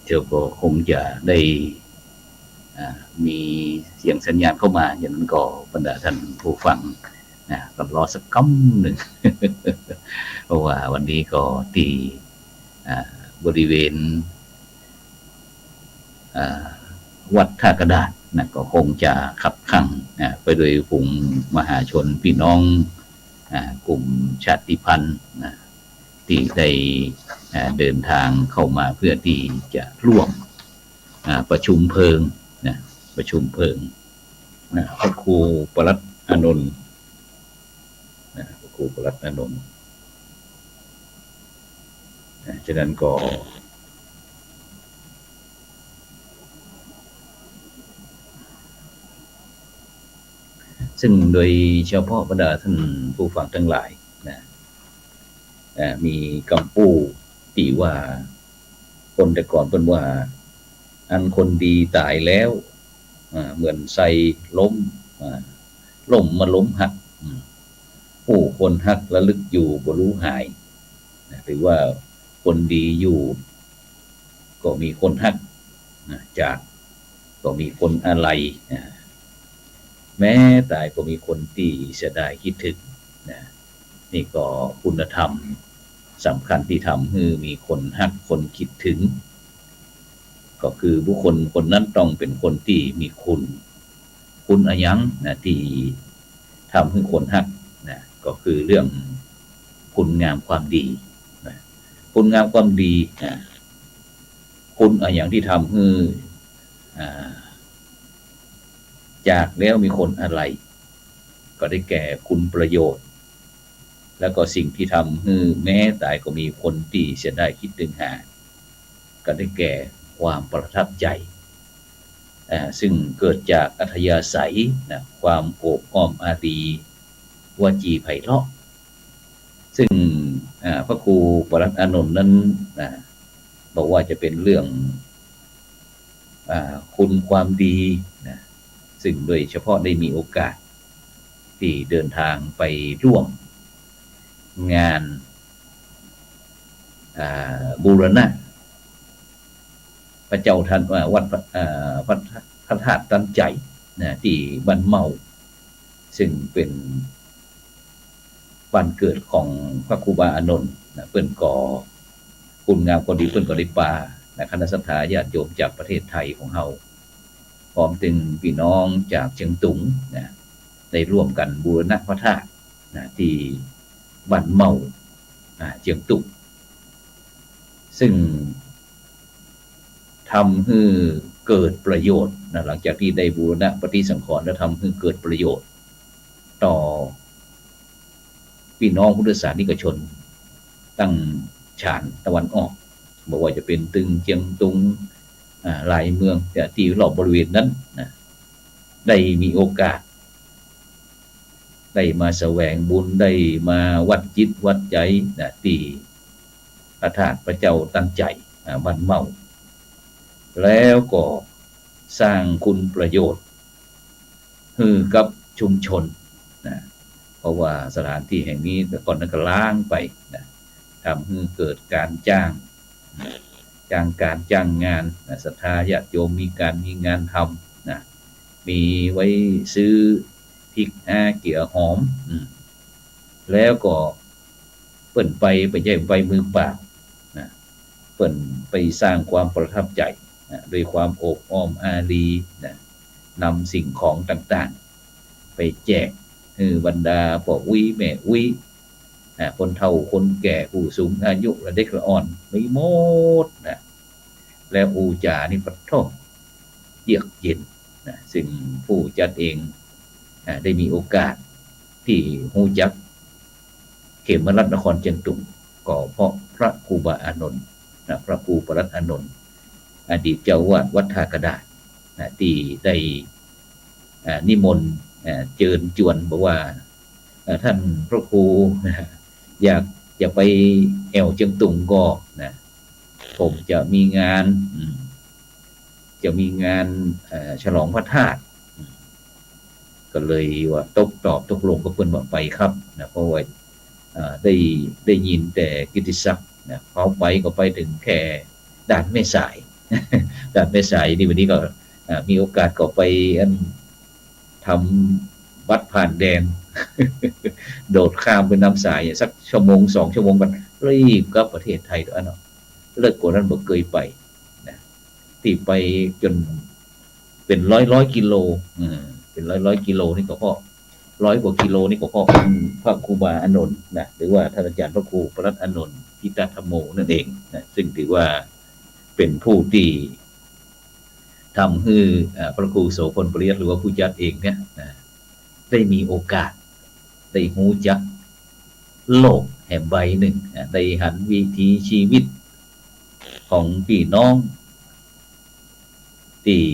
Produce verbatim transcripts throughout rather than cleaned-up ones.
เดี๋ยวก็คงจะได้ อ่า มีเสียงสัญญาณเข้ามา อย่างนั้นก็บรรดาท่านผู้ฟังนะ ก็รอสักกำนึ่ง เพราะว่าวันนี้ก็ตี้ อ่า บริเวณ อ่า วัดท่ากระดาษนะ ก็คงจะคับข้าง อ่า ไปโดยฝูงมหาชนพี่น้อง อ่า กลุ่มชาติพันธุ์นะ ตี้ได้ อ่า เดินทางเข้ามาเพื่อตี้จะร่วม อ่า ประชุมเพลิงนะ ประชุมเพลิงนะ พระครูปลัดอานนท์นะ พระครูปลัดอานนท์นะ ฉะนั้นก็ ซึ่งโดยเฉพาะบรรดาท่านผู้ฟังทั้งหลายนะ อ่า มีกำอู้ตี้ว่า คนแต่ก่อนเปิ้นว่า อันคนดีต๋ายแล้ว อ่า เหมือนไทรล้ม อ่า ล้มมาล้มหัก อืม ผู้คนฮักระลึกอยู่บ่รู้หาย นะ หรือว่าคนดีอยู่ ก็มีคนฮัก นะ จาก ก็มีคนอาลัย นะ แม้ต๋ายก็มีคนตี้เสียดายคิดถึง นะ นี่ก็คุณธรรมสำคัญตี้ทำหื้อมีคนฮักคนคิดถึง ก็คือบุคคลคนนั้นต้องเป๋นคนตี้มีคุณ คุณอะหยังนะ ตี้ทำหื้อคนฮักนะ ก็คือเรื่องคุณงามความดีนะ คุณงามความดีนะ คุณอะหยังตี้ทำหื้อ อ่า จากแล้วมีคนอาลัย ก็ได้แก่คุณประโยชน์ แล้วก็สิ่งตี้ทำหื้อแม้ต๋ายก็มีคนตี้เสียดายคิดถึงหา ก็ได้แก่ความประทับใจ๋ อ่า ซึ่งเกิดจากอัธยาศัยนะ ความโอบอ้อมอารี วจีไพเราะ ซึ่ง อ่า พระครูปลัดอานนท์นั้นนะ บอกว่าจะเป๋นเรื่อง อ่า คุณความดีนะ ซึ่งโดยเฉพาะได้มีโอกาสตี้เดินทางไปร่วมงาน อ่า บูรณะพระเจ้าตัน อ่า วัด อ่า พระ พระธาตุตันใจ๋นะ ตี้บ้านเม้า ซึ่งเป๋น บ้านเกิดของพระครูบาอานนท์นะ เปิ้นก็ คุณงามความดีเปิ้นก็ได้ปานะ คณะศรัทธาญาติโยมจากประเทศไทยของเฮา พร้อมตึงปี้น้องจากเจียงตุงนะ ได้ร่วมกั๋นบูรณะพระธาตุนะ ตี้บ้านเม้า อ่า เจียงตุง ซึ่ง ทำหื้อเกิดประโยชน์นะ หลังจากตี้ได้บูรณะปฏิสังขรณ์แล้วทำหื้อเกิดประโยชน์ ต่อปี้น้องพุทธศาสนิกชน ตั้งฉานตะวันออก บ่ว่าจะเป๋นตึงเจียงตุง อ่า หลายเมือง ตี้รอบบริเวณนั้นนะ ได้มีโอกาส ได้มาแสวงบุญ ได้มาวัดจิตวัดใจ๋นะ ตี้พระธาตุพระเจ้าตันใจ๋ อ่า บ้านเม้า แล้วก็สร้างคุณประโยชน์หื้อกับชุมชนนะ เพราะว่าสถานที่แห่งนี้แต่ก่อนนั้นก็ล้างไปนะ ทำหื้อเกิดก๋านจ้าง จ้างก๋านจ้างงานนะ ศรัทธาญาติโยมมีก๋านมีงานทำนะ มีไว้ซื้อพริกฮาเกลือหอม อืม แล้วก็เปิ้นไป เปิ้นบ่ใจ้ไปมือเปล่านะ เปิ้นไปสร้างความประทับใจ๋นะ ด้วยความโอบอ้อมอารีนะ นำสิ่งของต่างๆ ไปแจกหื้อบรรดาป้ออุ๊ยแม่อุ๊ย อ่า คนเฒ่าคนแก่ ผู้สูงอายุ และเด็กละอ่อน มีหมดนะ แล้วอู้จ๋านี่ปะโท้ เยือกเย็นนะ ซึ่งผู้จัดเอง อ่า ได้มีโอกาสตี้ฮู้จักเขมรัตน์นครเจียงตุง ก็เพราะพระครูบาอานนท์นะ พระครูปลัดอานนท์ อดีตเจ้าอาวาสวัดท่ากระดาษนะ ตี้ได้ อ่า นิมนต์ อ่า เจิญจวน บอกว่า อ่า ต้านพระครูนะ อยากจะไปแอ่วเจียงตุงก่อนะ ผมจะมีงาน อืม จะมีงาน เอ่อ ฉลองพระธาตุ อืม ก็เลยว่าตกตอบตกลงกับเปิ้นว่าไปครับนะ เพราะว่า เอ่อ ได้ ได้ยินแต่กิตติศักดิ์นะ เขาไปก็ไปเถิงแค่ด่านแม่สาย ด่านแม่สายนี่ วันนี้ก็ อ่า มีโอกาสก็ไปอัน ทำบัตรผ่านแดน โดดข้ามไปน้ำสายสักชั่วโมงสองชั่วโมงก่อน รีบกลับประเทศไทยตัวอันเนาะ เลิกกว่านั้นบ่เกยไปนะ ตี้ไปจ๋นเป๋นร้อยร้อยกิโล เออ เป๋นร้อยร้อยกิโลนี่ก็เพราะ ร้อยกว่ากิโลนี่ก็เพราะองค์พระครูบาอานนท์นะ หรือว่าท่านอาจารย์พระครูปรัตน์อานนท์ ทิตธรรมโม นั่นเองนะ ซึ่งถือว่าเป๋นผู้ตี้ ทำหื้อ อ่า พระครูโสภณปริยัติ หรือว่าผู้จัดเองเนี่ยนะ ได้มีโอกาส ได้ฮู้จักโลกแหมใบนึ่งนะ ได้หันวิถีชีวิตของปี้น้องตี้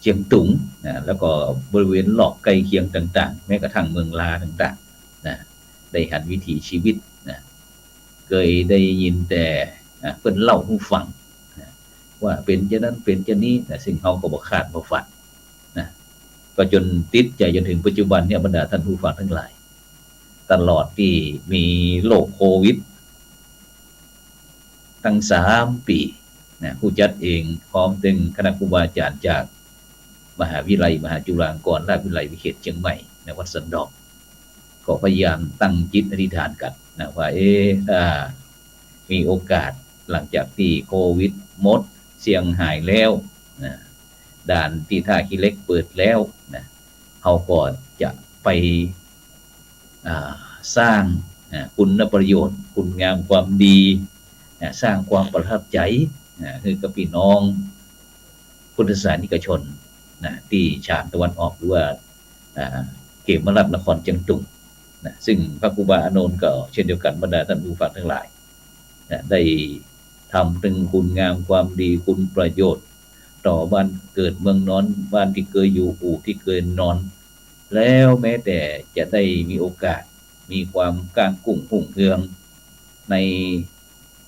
เจียงตุงนะ แล้วก็บริเวณรอบใก้เคียงต่างๆ แม้กระทั่งเมืองลาต่างๆ นะ ได้หันวิถีชีวิตนะ เกยได้ยินแต่ อ่า เปิ้นเล่าหื้อฟังนะ ว่าเป๋นจานั้นเป๋นจานี้นะ ซึ่งเฮาก็บ่คาดบ่ฝันนะ ก็จ๋นติดใจ๋จ๋นเถิงปัจจุบันเนี่ย บรรดาท่านผู้ฟังตังหลาย ตลอดตี้มีโรคโควิด ตั้งสามปี๋นะ ผู้จัดเองพร้อมตึงคณะครูบาอาจ๋ารย์จากมหาวิทยาลัยมหาจุฬาลงกรณราชวิทยาลัยวิเขตเจียงใหม่นะ วัดสันดอก ก็พยายามตั้งจิตอธิษฐานกั๋นนะ ว่า เอ๊ะ ถ้ามีโอกาสหลังจากตี้โควิดหมดเสี้ยงหายแล้วนะ ด่านตี้ท่าขี้เหล็กเปิดแล้วนะ เฮาก็จะไป อ่า สร้าง อ่า คุณประโยชน์ คุณงามความดี อ่า สร้างความประทับใจ๋ อ่า หื้อกับปี้น้องพุทธศาสนิกชนนะ ตี้ชานตะวันออก หรือว่า อ่า เขมราชนครเจียงตุงนะ ซึ่งพระครูบาอานนท์ก็เช่นเดียวกั๋น บรรดาท่านผู้ฟังตังหลายนะ ได้ทำตึงคุณงามความดี คุณประโยชน์ ต่อบ้านเกิดเมืองนอน บ้านตี้เกยอยู่ อู่ตี้เกยนอน แล้วแม้แต่จะได้มีโอกาส มีความก้างกุ้งรุ่งเฮืองใน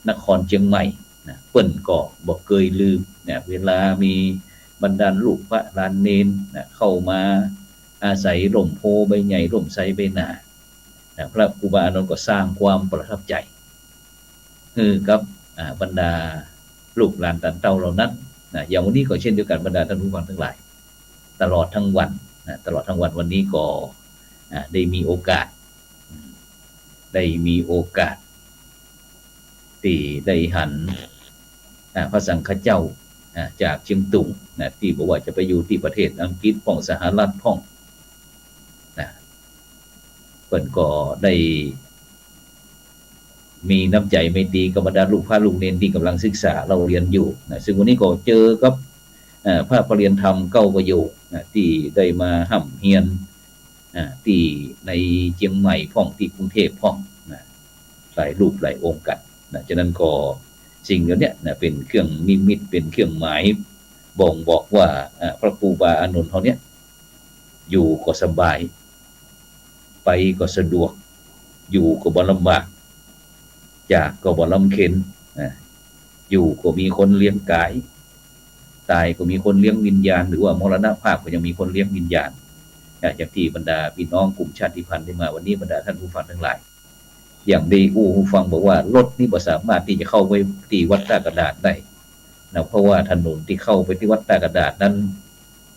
นครเจียงใหม่นะ เปิ้นก็บ่เกยลืมนะ เวลามีบรรดาลูกพระหลานเณรนะ เข้ามาอาศัยร่มโพธิ์ใบใหญ่ ร่มไทรใบหนานะ พระครูบาอานนท์ก็สร้างความประทับใจ๋ หื้อกับ อ่า บรรดาลูกหลานต้านเต้าเหล่านั้นนะ อย่างวันนี้ก็เช่นเดียวกั๋น บรรดาท่านผู้ฟังตังหลาย ตลอดตึงวันนะ ตลอดตึงวันวันนี้ก็ อ่า ได้มีโอกาส อืม ได้มีโอกาส ตี้ได้หัน อ่า พระสังฆเจ้า อ่า จากเจียงตุงนะ ตี้บ่ว่าจะไปอยู่ตี้ประเทศอังกฤษพ่อง สหรัฐพ่องนะ เปิ้นก็ได้ มีน้ำใจ๋ไมตรีกับบรรดาลูกพระลูกเณรตี้ก่ำลังศึกษาเล่าเรียนอยู่นะ ซึ่งวันนี้ก็เจอกับ เอ่อ พระประเรียนธรรมเก้าประโยคนะ ตี้ได้มาฮ่ำเฮียน อ่า ตี้ในเจียงใหม่พ่อง ตี้กรุงเทพฯพ่องนะ หลายรูปหลายองค์กั๋นนะ ฉะนั้นก็สิ่งเหล่าเนี้ยนะ เป๋นเครื่องนิมิต เป๋นเครื่องหมายบ่งบอกว่า อ่า พระครูบาอานนท์เฮาเนี่ย อยู่ก็สบาย ไปก็สะดวก อยู่ก็บ่ลำบาก จากก็บ่ลำเค็ญ นะ อยู่ก็มีคนเลี้ยงก๋าย ต๋ายก็มีคนเลี้ยงวิญญาณ หรือว่ามรณภาพก็ยังมีคนเลี้ยงวิญญาณ นะ อย่างตี้บรรดาปี้น้องกลุ่มชาติพันธุ์ได้มาวันนี้ บรรดาท่านผู้ฟังตังหลาย อย่างได้อู้หื้อฟังบอกว่ารถนี่บ่สามารถตี้จะเข้าไปตี้วัดต้ากระดาษได้นะ เพราะว่าถนนตี้เข้าไปตี้วัดต้ากระดาษนั้น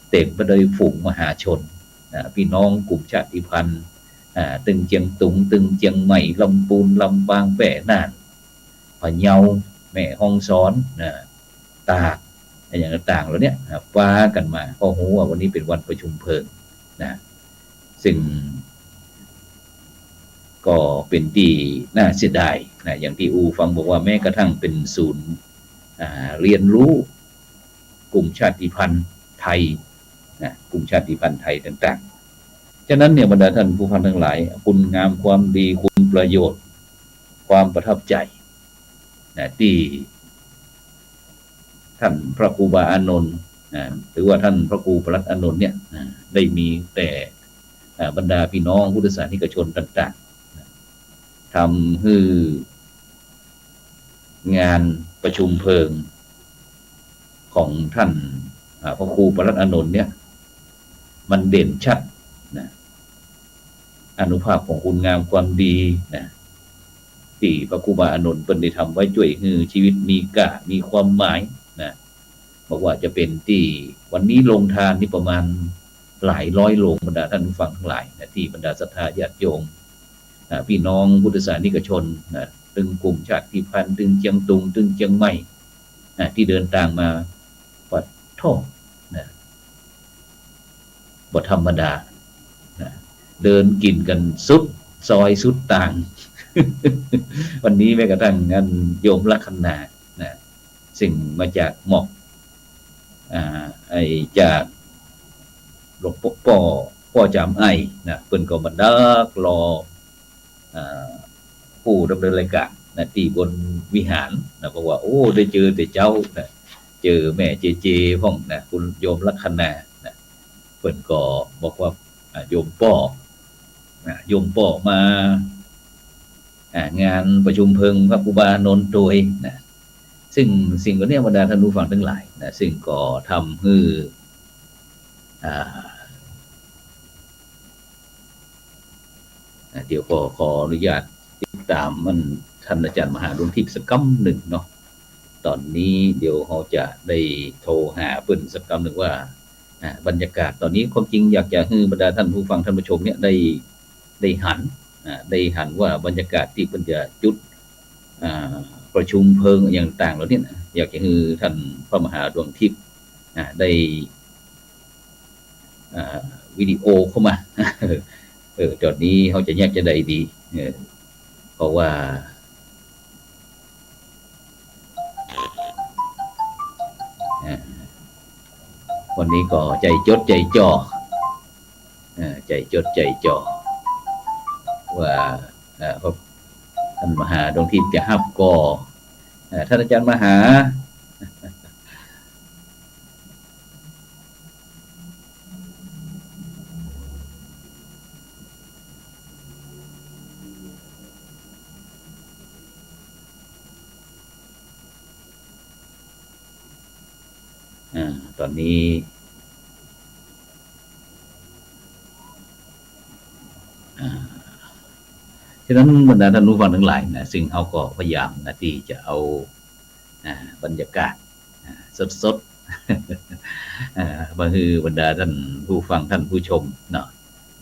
เต๋มไปด้วยฝูงมหาชนนะ ปี้น้องกลุ่มชาติพันธุ์ อ่า ตึงเจียงตุง ตึงเจียงใหม่ ลำปูน ลำปาง แป้ น่าน พะเยา แม่ฮ่องสอนนะ ตาก อะหยังต่างๆ เหล่าเนี้ยนะ ปากั๋นมา เพราะฮู้ว่าวันนี้เป๋นวันประชุมเพลิงนะ ซึ่งก็เป๋นตี้น่าเสียดายนะ อย่างตี้อู้ฟังบอกว่าแม้กระทั่งเป๋นศูนย์ อ่า เรียนรู้กลุ่มชาติพันธุ์ไทยนะ กลุ่มชาติพันธุ์ไทยต่างๆ ฉะนั้นเนี่ย บรรดาท่านผู้ฟังตังหลาย คุณงามความดี คุณประโยชน์ ความประทับใจ๋นะ ตี้ ท่านพระครูบาอานนท์นะ หรือว่าท่านพระครูปรัตน์อานนท์เนี่ยนะ ได้มีแต่ อ่า บรรดาปี้น้องพุทธศาสนิกชนต่างๆ นะ ทำหื้องานประชุมเพลิงของท่าน อ่า พระครูปรัตน์อานนท์เนี่ย มันเด่นชัดนะ อานุภาพของคุณงามความดีนะ ตี้พระครูบาอานนท์เปิ้นได้ทำไว้ จ้วยหื้อชีวิตมีก้า มีความหมาย บอกว่าจะเป๋นตี้ วันนี้โฮงตานนี่ประมาณหลายร้อยโฮง บรรดาท่านผู้ฟังตังหลายนะ ตี้บรรดาศรัทธาญาติโยม อ่า ปี้น้องพุทธศาสนิกชนนะ ตึงกลุ่มชาติพันธุ์ ตึงเจียงตุง ตึงเจียงใหม่ นะ ตี้เดินตางมา ปะโธ่ นะ บ่ธรรมดา นะ เดินกิ๋นกั๋นสุดซอยสุดตาง วันนี้แม้กระทั่งอันโยมลัคนา นะ ซึ่งมาจากหมอก อ่า ไอ้จากหลวงป้อ ป้อ ป้อจ๋ามไอ่นะ เปิ้นก็มาดักรอ อ่า ผู้ดำเนินรายก๋านนะ ตี้บนวิหารนะ บอกว่า โอ้ ได้เจอแต่เจ๊านะ เจอแม่เจเจพ่องนะ คุณโยมลัคนานะ เปิ้นก็บอกว่า อ่า โยมป้อนะ โยมป้อมา อ่า งานประชุมเพลิงพระครูบาอานนท์ตวยนะ ซึ่งสิ่งเหล่านี้บรรดาท่านผู้ฟังตังหลายนะ ซึ่งก็ทำหื้อ อ่า อ่า เดี๋ยวก็ขออนุญาตติดต๋ามอันท่านอาจ๋ารย์มหาดวงทิพย์สักกำนึ่งเนาะ ต๋อนนี้เดี๋ยวเฮาจะได้โทรหาเปิ้นสักกำนึ่งว่า อ่า บรรยากาศต๋อนนี้ความจริงอยากจะหื้อบรรดาท่านผู้ฟังท่านผู้ชมเนี่ยได้ ได้หัน อ่า ได้หันว่าบรรยากาศตี้เปิ้นจะจุด อ่า ประชุมเพลิงอะหยังต่างเหล่านี้นะ อยากจะหื้อท่านพระมหาดวงทิพย์ อ่า ได้ อ่า วิดีโอเข้ามา เออ ต๋อนนี้เฮาจะแยกจะใดดี เออ เพราะว่า อ่า วันนี้ก็ใจ๋จดใจ๋จ่อ อ่า ใจ๋จดใจ๋จ่อ ว่า อ่า พระ ท่านมหาดวงทิพย์จะฮับก่อ อ่า ท่านอาจ๋ารย์มหา อ่า ต๋อนนี้ อ่า ฉะนั้นบรรดาท่านผู้ฟังตังหลายนะ ซึ่งเฮาก็พยายามนะ ตี้จะเอา อ่า บรรยากาศ อ่า สดๆ อ่า มาหื้อบรรดาท่านผู้ฟังท่านผู้ชมเนาะ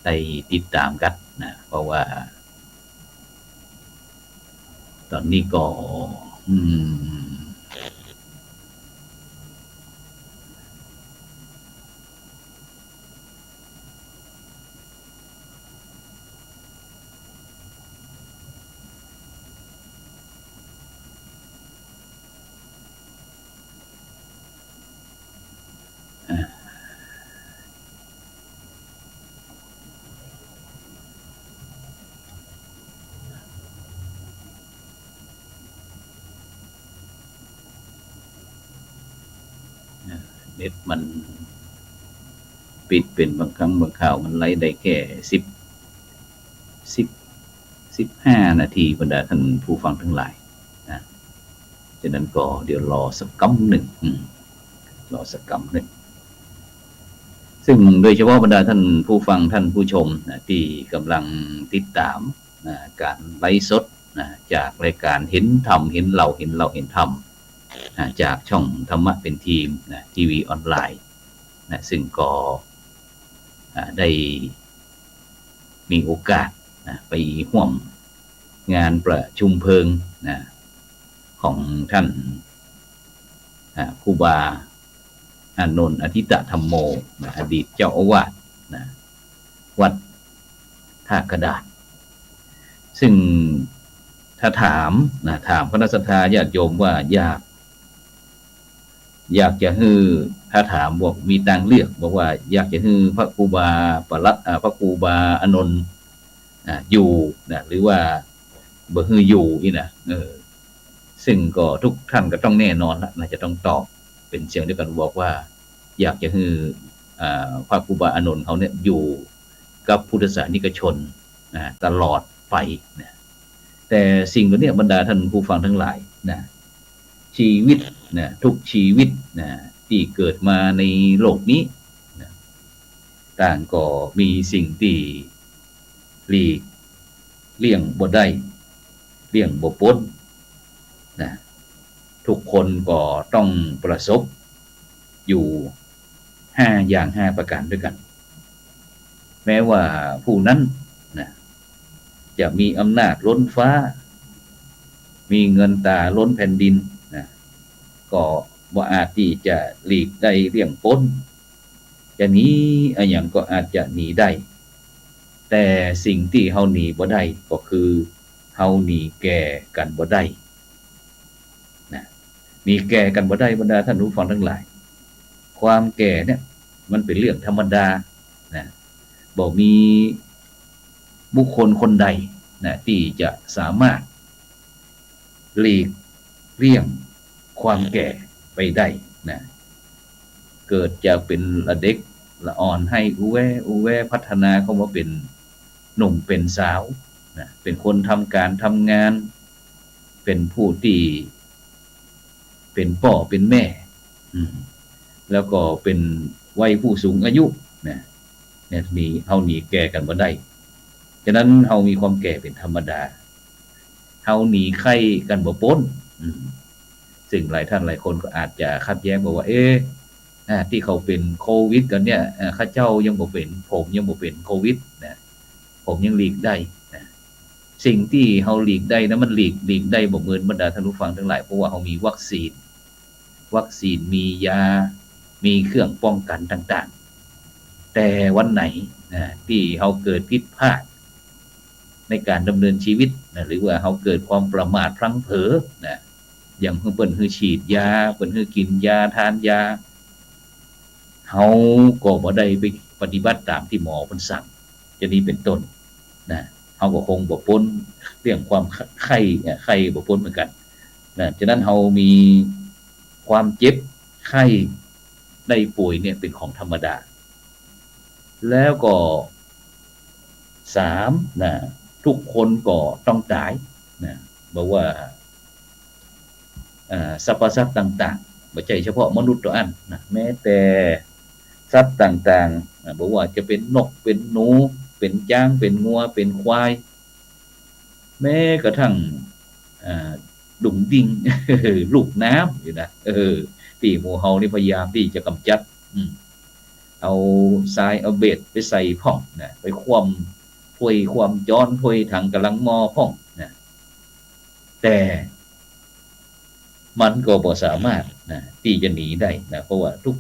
ได้ติดต๋ามกั๋นนะ เพราะว่า ต๋อนนี้ก็ อืม อ่า อ่า เน็ตมันปิดเป๋นบางครั้งบางคราว มันไลฟ์ได้แค่สิบ สิบ สิบห้านาที บรรดาท่านผู้ฟังตังหลายนะ ฉะนั้นก็เดี๋ยวรอสักกำนึ่ง อืม รอสักกำนึ่ง ซึ่งโดยเฉพาะบรรดาท่านผู้ฟังท่านผู้ชมนะ ตี้ก่ำลังติดต๋ามนะ ก๋านไลฟ์สดนะ จากรายก๋านเห็นธรรมเห็นเรา เห็นเราเห็นธรรมนะ จากช่องธรรมะเป็นธรรมนะ ทีวีออนไลน์นะ ซึ่งก็ อ่า ได้ มีโอกาสนะ ไปฮ่วมงานประชุมเพลิงนะ ของท่าน อ่า ครูบาอานนท์ อธิตธัมโมนะ อดีตเจ้าอาวาสนะ วัดท่ากระดาน ซึ่งถ้าถามนะ ถามคณะศรัทธาญาติโยมว่าอยาก อยากจะหื้อ ถ้าถามบอกมีตางเลือก บอกว่าอยากจะหื้อพระครูบาปลัด อ่า พระครูบาอานนท์ อ่า อยู่นะ หรือว่าบ่หื้ออยู่อี้นะ เออ ซึ่งก็ทุกท่านก็ต้องแน่นอนละ น่าจะต้องตอบเป๋นเสียงเดียวกั๋น บอกว่าอยากจะหื้อ อ่า พระครูบาอานนท์เขาเนี่ยอยู่กับพุทธศาสนิกชนนะ ตลอดไปนะ แต่สิ่งเหล่านี้บรรดาท่านผู้ฟังตังหลายนะ ชีวิตนะ ทุกชีวิตนะ ตี้เกิดมาในโลกนี้นะ ต่างก็มีสิ่งตี้หลีกเลี่ยงบ่ได้ เลี่ยงบ่ป๊นนะ ทุกคนก็ต้องประสบ อยู่ห้าอย่างห้าประก๋านตวยกั๋น แม้ว่าผู้นั้นนะ จะมีอำนาจล้นฟ้า มีเงินต๋าล้นแผ่นดินนะ ก็บ่อาจตี้จะหลีกได้เลี่ยงป๊น จะหนีอะหยังก็อาจจะหนีได้ แต่สิ่งตี้เฮาหนีบ่ได้ก็คือ เฮาหนีแก่กั๋นบ่ได้นะ หนีแก่กั๋นบ่ได้ บรรดาท่านผู้ฟังตังหลาย ความแก่เนี่ยมันเป๋นเรื่องธรรมดานะ บ่มีบุคคลคนใดนะ ตี้จะสามารถหลีกเลี่ยงความแก่ไปได้นะ เกิดจะเป๋นละเด็กละอ่อน ไห้อู้แว้อู้แว้ พัฒนาเข้ามาเป๋นหนุ่มเป๋นสาวนะ เป๋นคนทำก๋านทำงาน เป๋นผู้ตี้เป๋นป้อเป๋นแม่ อืม แล้วก็เป๋นวัยผู้สูงอายุนะ เนี่ย หนี เฮาหนีแก่กั๋นบ่ได้ ฉะนั้นเฮามีความแก่เป๋นธรรมดา เฮาหนีไข้กั๋นบ่ป๊น อืม ซึ่งหลายท่านหลายคนก็อาจจะขัดแย้งบอกว่า เอ๊ะ อ่า ตี้เขาเป๋นโควิดกั๋นเนี่ย อ่า ข้าเจ้ายังบ่เป๋น ผมยังบ่เป๋นโควิดนะ ผมยังหลีกได้นะ สิ่งตี้เฮาหลีกได้นะ มันหลีก หลีกได้บ่เหมือนบรรดาท่านผู้ฟังตังหลาย เพราะว่าเฮามีวัคซีน วัคซีนมียา มีเครื่องป้องกั๋นต่างๆ แต่วันไหนนะ ตี้เฮาเกิดผิดพลาดในก๋านดำเนินชีวิตนะ หรือว่าเฮาเกิดความประมาทพลั้งเผลอนะ อย่างเปิ้นหื้อฉีดยา เปิ้นหื้อกิ๋นยา ทานยา เฮาก็บ่ได้ไปปฏิบัติต๋ามตี้หมอเปิ้นสั่ง จะนี้เป๋นต้นนะ เฮาก็คงบ่ป๊นเรื่องความไข้ เอ่อ ไข้บ่ป๊นเหมือนกั๋นนะ ฉะนั้นเฮามีความเจ็บไข้ได้ป่วยเนี่ยเป๋นของธรรมดา แล้วก็สามนะ ทุกคนก็ต้องต๋ายนะ บ่ว่า อ่า สรรพสัตว์ต่างๆ บ่ใจ้เฉพาะมนุษย์เต้าอั้นนะ แม้แต่สัตว์ต่างๆ อ่า บ่ว่าจะเป๋นนก เป๋นหนู เป๋นจ๊าง เป๋นงัว เป๋นควาย แม้กระทั่ง อ่า ดุ่งดิ่ง ลูกน้ำอยู่นะ เออ ตี้หมู่เฮานี่พยายามตี้จะก๋ำจัด อืม เอาทรายเอาเบ็ดไปใส่พ่องนะ ไปคว่ำถ้วยคว่ำจ๊อน ถ้วยถังกะลังหม้อพ่องนะ แต่มันก็บ่สามารถนะ ตี้จะหนีได้นะ เพราะว่าทุก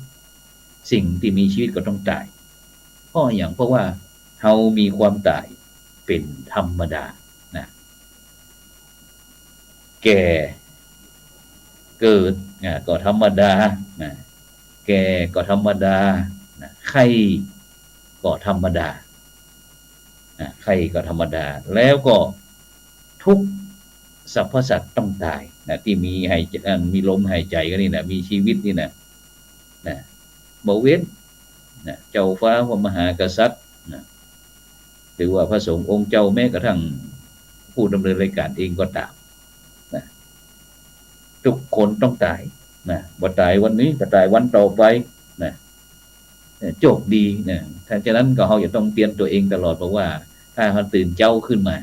สิ่งตี้มีชีวิตก็ต้องต๋าย เพราะอะหยัง เพราะว่าเฮามีความต๋ายเป๋นธรรมดานะ แก่เกิด อ่า ก็ธรรมดานะ แก่ก็ธรรมดานะ ไข้ก็ธรรมดานะ ไข้ก็ธรรมดา แล้วก็ทุกสรรพสัตว์ต้องต๋ายนะ ตี้มีหายใจ๋ อันมีลมหายใจ๋กั๋นนี่นะ มีชีวิตนี่นะ นะ บ่เว้นนะ เจ้าฟ้าพระมหากษัตริย์นะ หรือว่าพระสงฆ์องค์เจ้า แม้กระทั่งผู้ดำเนินรายการเองก็ต๋ามนะ ทุกคนต้องต๋ายนะ บ่ต๋ายวันนี้ก็ต๋ายวันต่อไปนะ เอ่อ โจคดีนะ ถ้าฉะนั้นก็เฮาจะต้องเตือนตั๋วเองตลอด เพราะว่าถ้าเฮาตื่นเจ๊าขึ้นมา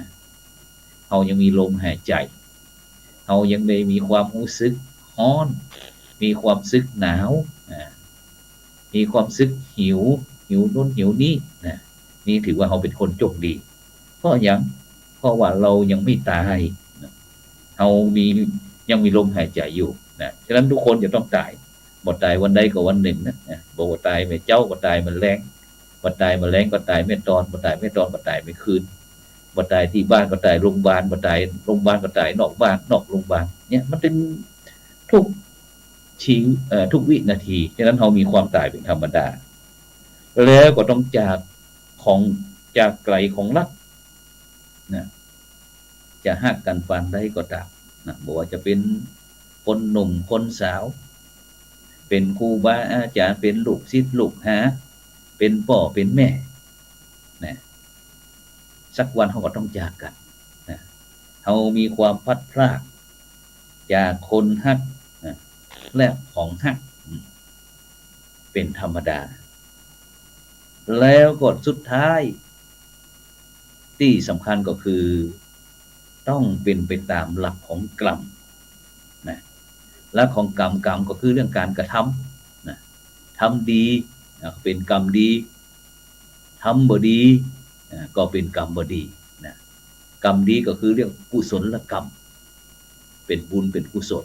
เฮายังมีลมหายใจ๋ เฮายังได้มีความฮู้สึกฮ้อน มีความสึกหนาว อ่า มีความสึกหิว หิวนู้นหิวนี้นะ นี่ถือว่าเฮาเป๋นคนโจคดี เพราะหยัง เพราะว่าเฮายังไม่ต๋ายนะ เฮามี ยังมีลมหายใจ๋อยู่นะ ฉะนั้นทุกคนจะต้องต๋าย บ่ต๋ายวันใดก็วันนึ่งนะ นะ บ่ต๋ายเมื่อเจ๊า บ่ต๋ายเมื่อแลง บ่ต๋ายเมื่อแลงก็ต๋ายเมื่อตอน บ่ต๋ายเมื่อตอนก็ต๋ายเมื่อคืน บ่ต๋ายตี้บ้านก็ต๋ายโรงพยาบาล บ่ต๋ายโรงพยาบาลก็ต๋ายนอกบ้าน นอกโรงพยาบาล เนี่ย มันเป๋นทุกชีวิต เอ่อ ทุกวินาที ฉะนั้นเฮามีความต๋ายเป๋นธรรมดา แล้วก็ต้องจากของ จากไก๋ของฮักนะ จะฮักกั๋นปานใดก็ต๋ามนะ บ่ว่าจะเป๋นคนหนุ่มคนสาว เป๋นครูบาอาจ๋ารย์ เป๋นลูกศิษย์ลูกหา เป๋นป้อเป๋นแม่นะ สักวันเฮาก็ต้องจากกั๋นนะ เฮามีความพลัดพรากจากคนฮักนะ และของฮัก อืม เป๋นธรรมดา แล้วก็สุดท้าย ตี้สำคัญก็คือ ต้องเป๋นไปต๋ามหลักของกรรมนะ หลักของกรรม กรรมก็คือเรื่องก๋านกระทำนะ ทำดี อ่า ก็เป๋นกรรมดี ทำบ่ดี อ่า ก็เป๋นกรรมบ่ดีนะ กรรมดีก็คือเรียกกุศลกรรม เป๋นบุญเป๋นกุศล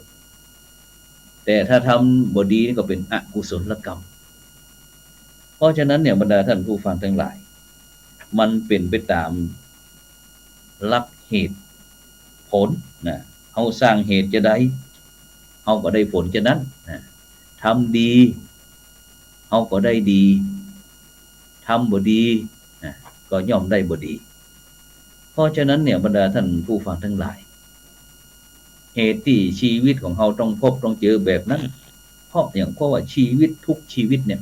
แต่ถ้าทำบ่ดีนี่ก็เป๋นอกุศลกรรม เพราะฉะนั้นเนี่ย บรรดาท่านผู้ฟังทั้งหลาย มันเป๋นไปต๋ามหลักเหตุผลนะ เฮาสร้างเหตุจาใด เฮาก็ได้ผลจานั้นนะ ทำดี เฮาก็ได้ดี ทำบ่ดีนะ ก็ย่อมได้บ่ดี เพราะฉะนั้นเนี่ย บรรดาท่านผู้ฟังทั้งหลาย เหตุตี้ชีวิตของเฮาต้องพบต้องเจอแบบนั้น เพราะหยัง เพราะว่าชีวิตทุกชีวิตเนี่ย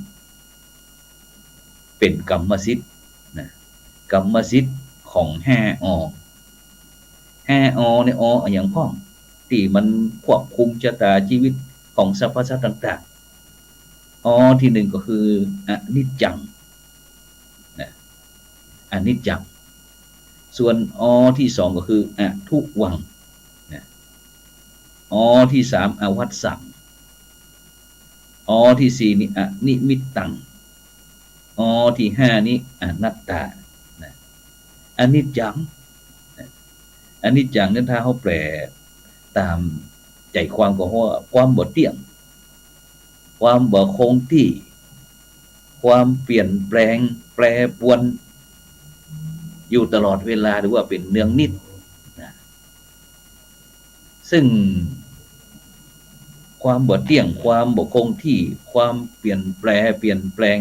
เป๋นกรรมสิทธิ์นะ กรรมสิทธิ์ของห้าอ ห้าอ เนี่ย อ อะหยังพ่อง ตี้มันควบคุมชะตาชีวิตของสรรพสัตว์ต่างๆ อ ตี้นึ่งก็คืออนิจจังนะ อนิจจัง ส่วนอ ตี้สองก็คืออทุวังนะ อ ตี้สามอวัสสัง อ ตี้สี่นี่อนิมิตตัง อ ตี้ห้านี่อนัตตานะ อนิจจังนะ อนิจจังเนี่ย ถ้าเฮาแปลต๋ามใจ๋ความก็ว่าความบ่เตี้ยง ความบ่คงตี้ ความเปลี่ยนแปลง แปรปรวน อยู่ตลอดเวลา หรือว่าเป๋นเนืองนิดนะ ซึ่งความบ่เตี้ยง ความบ่คงตี้ ความเปลี่ยนแปลง เปลี่ยนแปลง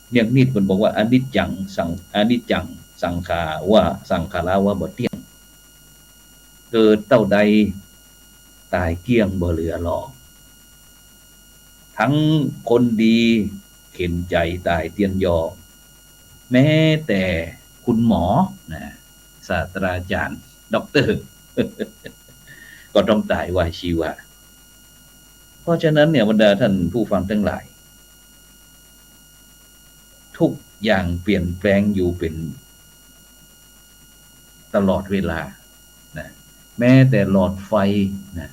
เนืองนิด เปิ้นบอกว่าอนิจจังสัง อนิจจังสังขาวา สังขารา ว่าบ่เตี้ยง เกิดเต้าใดต๋ายเกลี้ยงบ่เหลือหลอ ตึงคนดีเข็ญใจ๋ต๋ายเตี้ยนยอ แม้แต่คุณหมอนะ ศาสตราจารย์ ด็อกเตอร์ ก็ต้องต๋ายวายชีวา เพราะฉะนั้นเนี่ย บรรดาท่านผู้ฟังทั้งหลาย ทุกอย่างเปลี่ยนแปลงอยู่เป๋นตลอดเวลานะ แม้แต่หลอดไฟนะ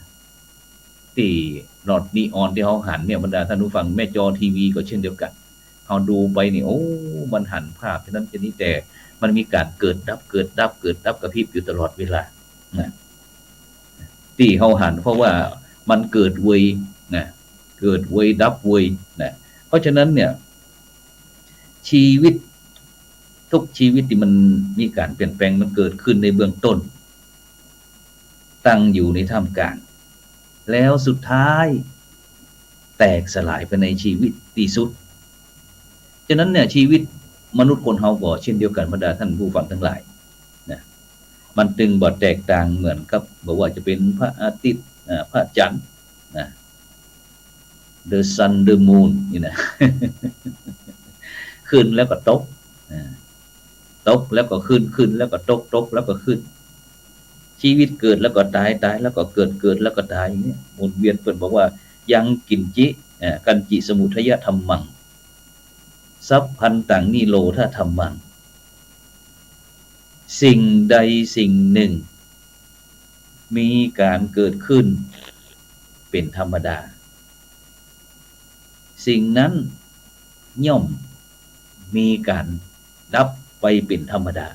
ตี้หลอดนีออนตี้เฮาหันเนี่ย บรรดาท่านผู้ฟัง แม่จอทีวีก็เช่นเดียวกั๋น เฮาดูไปนี่ โอ้ มันหันภาพจานั้นจานี้ แต่มันมีก๋านเกิดดับ เกิดดับ เกิดดับ กระพริบอยู่ตลอดเวลานะ ตี้เฮาหัน เพราะว่ามันเกิดเวยนะ เกิดเวยดับเวยนะ เพราะฉะนั้นเนี่ย ชีวิตทุกชีวิตตี้มันมีก๋านเปลี่ยนแปลง มันเกิดขึ้นในเบื้องต้น ตั้งอยู่ในท่ามกลาง แล้วสุดท้ายแตกสลายไปในชีวิตตี้สุด ฉะนั้นเนี่ย ชีวิตมนุษย์คนเฮาก็เช่นเดียวกั๋น บรรดาท่านผู้ฟังทั้งหลายนะ มันตึงบ่แตกต่างเหมือนกับ บ่ว่าจะเป๋นพระอาทิตย์ อ่า พระจันทร์นะ the sun the moon นี่นะ ขึ้นแล้วก็ตก อ่า ตกแล้วก็ขึ้น ขึ้นแล้วก็ตก ตกแล้วก็ขึ้น ชีวิตเกิดแล้วก็ต๋าย ต๋ายแล้วก็เกิด เกิดแล้วก็ต๋าย อย่างเนี้ย หมุนเวียน เปิ้นบอกว่า ยังกิญจิ อ่า กัญจิสมุทัยธัมมัง สัพพันตังนิโรธธัมมัง สิ่งใดสิ่งหนึ่ง มีก๋านเกิดขึ้นเป๋นธรรมดา สิ่งนั้นย่อมมีก๋านดับไปเป๋นธรรมดา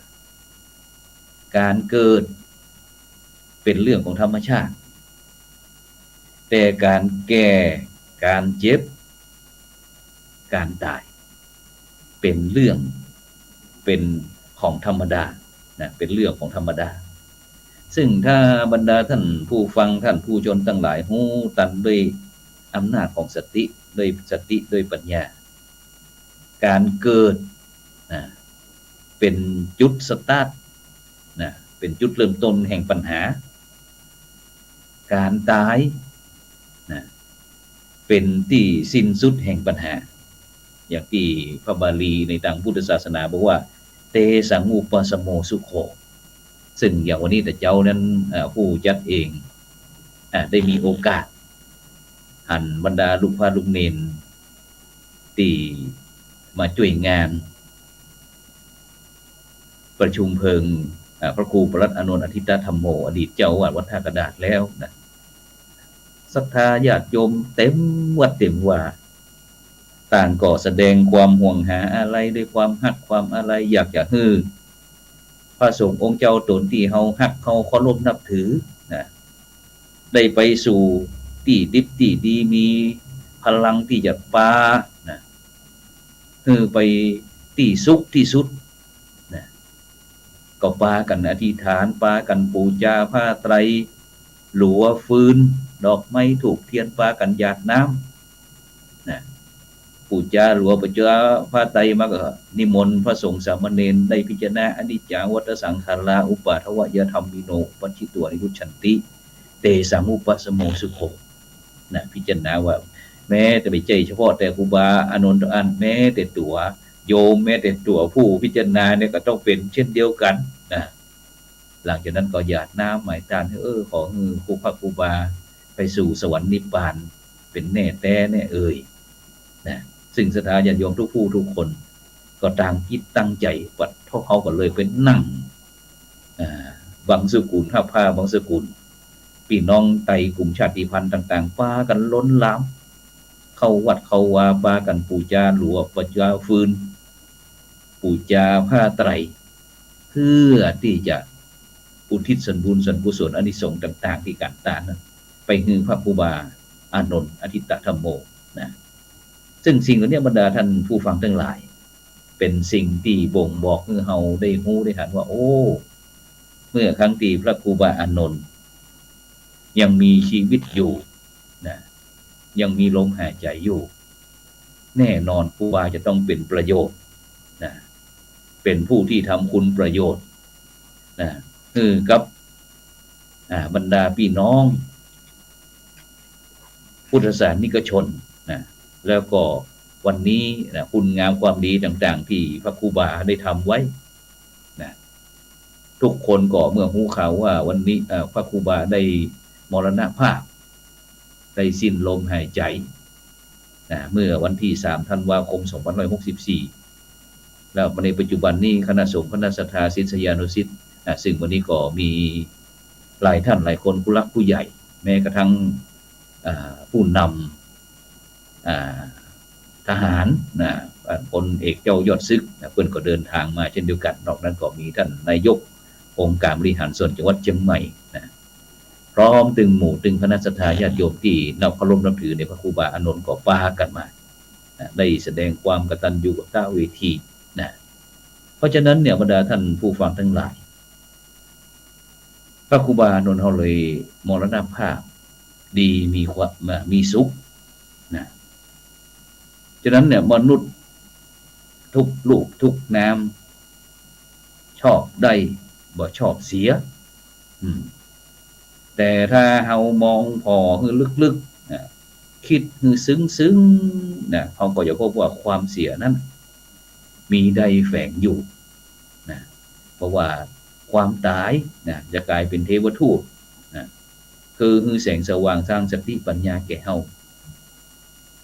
ก๋านเกิดเป๋นเรื่องของธรรมชาติ แต่ก๋านแก่ ก๋านเจ็บ ก๋านต๋าย เป๋นเรื่อง เป๋นของธรรมดานะ เป๋นเรื่องของธรรมดา ซึ่งถ้าบรรดาท่านผู้ฟัง ท่านผู้ชนตังหลายฮู้ตันด้วยอำนาจของสติ ด้วยสติ ด้วยปัญญา ก๋านเกิดนะ เป๋นจุดสตาร์ทนะ เป๋นจุดเริ่มต้นแห่งปัญหา ก๋านต๋ายนะ เป๋นตี้สิ้นสุดแห่งปัญหา อย่างตี้พระบาลีในตางพุทธศาสนาบอกว่า เตสังอุปสมโมสุโข ซึ่งอย่างวันนี้ตะเจ๊านั้น อ่า ผู้จัดเอง อ่า ได้มีโอกาสหันบรรดาลูกพระลูกเณรตี้มาจ้วยงาน ประชุมเพลิง อ่า พระครูปรัตน์อานนท์อธิตธัมโม อดีตเจ้าอาวาสวัดท่ากระดาษแล้วนะ ศรัทธาญาติโยมเต็มวัดเต็มวา ต่างก็แสดงความห่วงหาอาลัย ด้วยความฮักความอาลัย อยากจะหื้อพระสงฆ์องค์เจ้าต๋นตี้เฮาฮัก เฮาเคารพนับถือนะ ได้ไปสู่ตี้ดิบตี้ดี มีพลังตี้จะปานะ หื้อไปตี้สุขตี้สุดนะ ก็ปากั๋นอธิษฐาน ปากั๋นปู๋จาผ้าไตร หลัวฟืน ดอกไม้ธูปเทียน ปากั๋นหยาดน้ำนะ ปู๋จาหลัวปู๋จาผ้าไตรมาก็นิมนต์พระสงฆ์สามเณรได้พิจารณาอนิจจัง วัฏฏะสังขารา อุปาทวยธัมมิโน ปัจฉิโต อนิรุชชันติ เตสัง อุปะสะโม สุโข นะ พิจารณาว่าแม้แต่บ่ใจ้เฉพาะแต่ครูบาอานนท์เต้าอั้น แม้แต่ตั๋วโยม แม้แต่ตั๋วผู้พิจารณาเนี่ยก็ต้องเป๋นเช่นเดียวกั๋นนะ หลังจากนั้นก็หยาดน้ำไหม้ต้าน เออ ขอหื้อครู พระครูบาไปสู่สวรรค์นิพพานเป๋นแน่แต๊แน่เอยนะ ซึ่งศรัทธาญาติโยมทุกผู้ทุกคนก็ตั้งจิตตั้งใจ๋ ปัดเฮาก็เลยไปนั่ง อ่า บังสุกุล ฮับผ้าบังสุกุล ปี้น้องไตกุมชาติพันธุ์ต่างๆ ปากั๋นล้นหลาม เข้าวัดเข้าวา ปากั๋นปู๋จาหลัวปู๋จาฟืน ปู๋จาผ้าไตร เพื่อตี้จะอุทิศส่วนบุญส่วนกุศลอานิสงส์ต่างๆ ตี้ก๋านตานนั้น ไปหื้อพระครูบาอานนท์ อทิตตะธัมโม นะ ซึ่งสิ่งเหล่านี้บรรดาท่านผู้ฟังทั้งหลาย เป๋นสิ่งตี้บ่งบอกหื้อเฮาได้ฮู้ได้หันว่า โอ้ เมื่อครั้งตี้พระครูบาอานนท์ยังมีชีวิตอยู่นะ ยังมีลมหายใจ๋อยู่ แน่นอนครูบาจะต้องเป๋นประโยชน์นะ เป๋นผู้ตี้ทำคุณประโยชน์นะ หื้อกับ อ่า บรรดาปี้น้องพุทธศาสนิกชนนะ แล้วก็วันนี้นะ คุณงามความดีต่างๆ ตี้พระครูบาได้ทำไว้นะ ทุกคนก็เมื่อฮู้ข่าวว่าวันนี้ เอ่อ พระครูบาได้มรณภาพ ได้สิ้นลมหายใจ๋นะ เมื่อวันตี้สามธันวาคมสองพันห้าร้อยหกสิบสี่ แล้วมาในปัจจุบันนี้คณะสงฆ์คณะศรัทธาศิษยานุศิษย์นะ ซึ่งวันนี้ก็มีหลายท่านหลายคน ผู้หลักผู้ใหญ่ แม้กระทั่ง อ่า ผู้นำ อ่า ทหารนะ อ่า พลเอกเจ้ายอดศึกนะ เปิ้นก็เดินทางมาเช่นเดียวกั๋น นอกนั้นก็มีท่านนายกองค์การบริหารส่วนจังหวัดเชียงใหม่นะ พร้อมตึงหมู่ตึงคณะศรัทธาญาติโยมตี้นับเคารพนับถือในพระครูบาอานนท์ก็ปากั๋นมานะ ได้แสดงความกตัญญูกตเวทีนะ เพราะฉะนั้นเนี่ยบรรดาท่านผู้ฟังทั้งหลาย พระครูบาอานนท์เฮาเลยมรณภาพดีมีความ มีสุขนะ ฉะนั้นเนี่ยมนุษย์ทุกรูปทุกนาม ชอบได้บ่ชอบเสีย อืม แต่ถ้าเฮามองผ่อหื้อลึกๆ นะ คิดหื้อซึ้งๆ นะ เฮาก็จะพบว่าความเสียนั้นมีได้แฝงอยู่นะ เพราะว่าความต๋ายนะ จะก๋ายเป๋นเทวทูตนะ คือหื้อแสงสว่างสร้างสติปัญญาแก่เฮา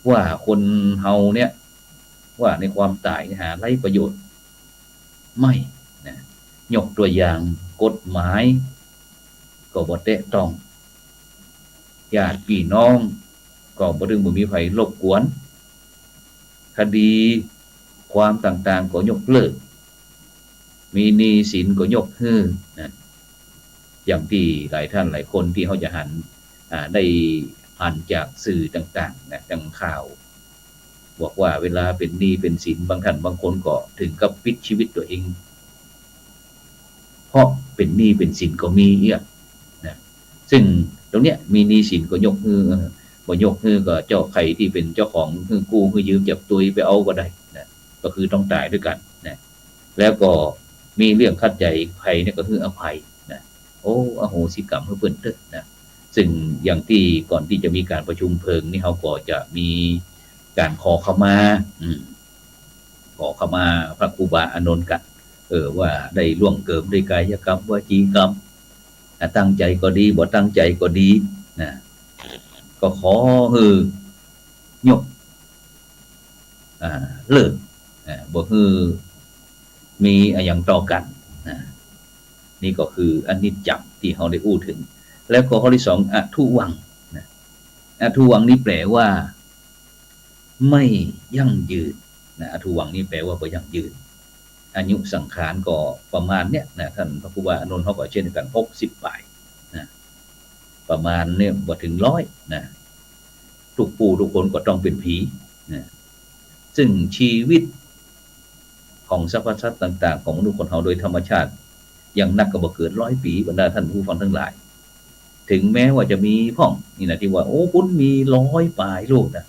ว่าคนเฮาเนี่ย ว่าในความต๋ายหาไร้ประโยชน์ไม่นะ ยกตั๋วอย่างกฎหมายก็บ่แตะต้อง ญาติปี้น้องก็บ่ บ่มีใผรบกวน คดีความต่างๆ ก็ยกเลิก มีหนี้สินก็ยกหื้อนะ อย่างตี้หลายท่านหลายคนตี้เฮาจะหัน อ่า ได้หันจากสื่อต่างๆ นะ ดังข่าว บอกว่าเวลาเป๋นหนี้เป๋นสิน บางท่านบางคนก็เถิงกับปิดชีวิตตั๋วเอง เพราะเป๋นหนี้เป๋นสินก็มีเอี้ยนะ ซึ่งตรงเนี้ยมีหนี้สินก็ยกหื้อ เออ บ่ยกหื้อก็เจ้าใผตี้เป๋นเจ้าของหื้อกู้หื้อยืม จับตวยไปเอาก็ได้นะ ก็คือต้องต๋ายตวยกั๋นนะ แล้วก็มีเรื่องขัดใจ๋ใผเนี่ยก็หื้ออภัยนะ โอ้ อโหสิกรรมหื้อเปิ้นเต๊อะนะ ซึ่งอย่างตี้ก่อนตี้จะมีก๋านประชุมเพลิงนี่ เฮาก็จะมีก๋านขอขมา อืม ขอขมาพระครูบาอานนท์กั๋น เออ ว่าได้ล่วงเกินด้วยกายกรรม วจีกรรม อ่ะ ตั้งใจ๋ก็ดี บ่ตั้งใจ๋ก็ดีนะ ก็ขอหื้อยก อ่า เลิก อ่า บ่หื้อมีอะหยังต่อกั๋นนะ นี่ก็คืออนิจจังตี้เฮาได้อู้เถิง แล้วก็ข้อตี้สอง อทุวังนะ อทุวังค์นี่แปลว่า ไม่ยั่งยืนนะ อทุวังค์นี่แปลว่าบ่ยั่งยืน อายุสังขารก็ประมาณเนี้ยนะ ต้านพระครูบาอานนท์เฮาก็เจ้นกั๋น หกสิบป๋ายนะ ประมาณเนี่ยบ่เถิงร้อยนะ กู้ผู้กู้คนก็ต้องเป๋นผีนะ ซึ่งชีวิตของสรรพสัตว์ต่างๆ ของมนุษย์คนเฮาโดยธรรมชาติ อย่างนักก็บ่เกินร้อยปี๋ บรรดาต้านผู้ฟังตังหลาย เถิงแม้ว่าจะมีพ่องนี่นะ ตี้ว่า โอ้ ปุ้นมีร้อยป๋ายลูกนะ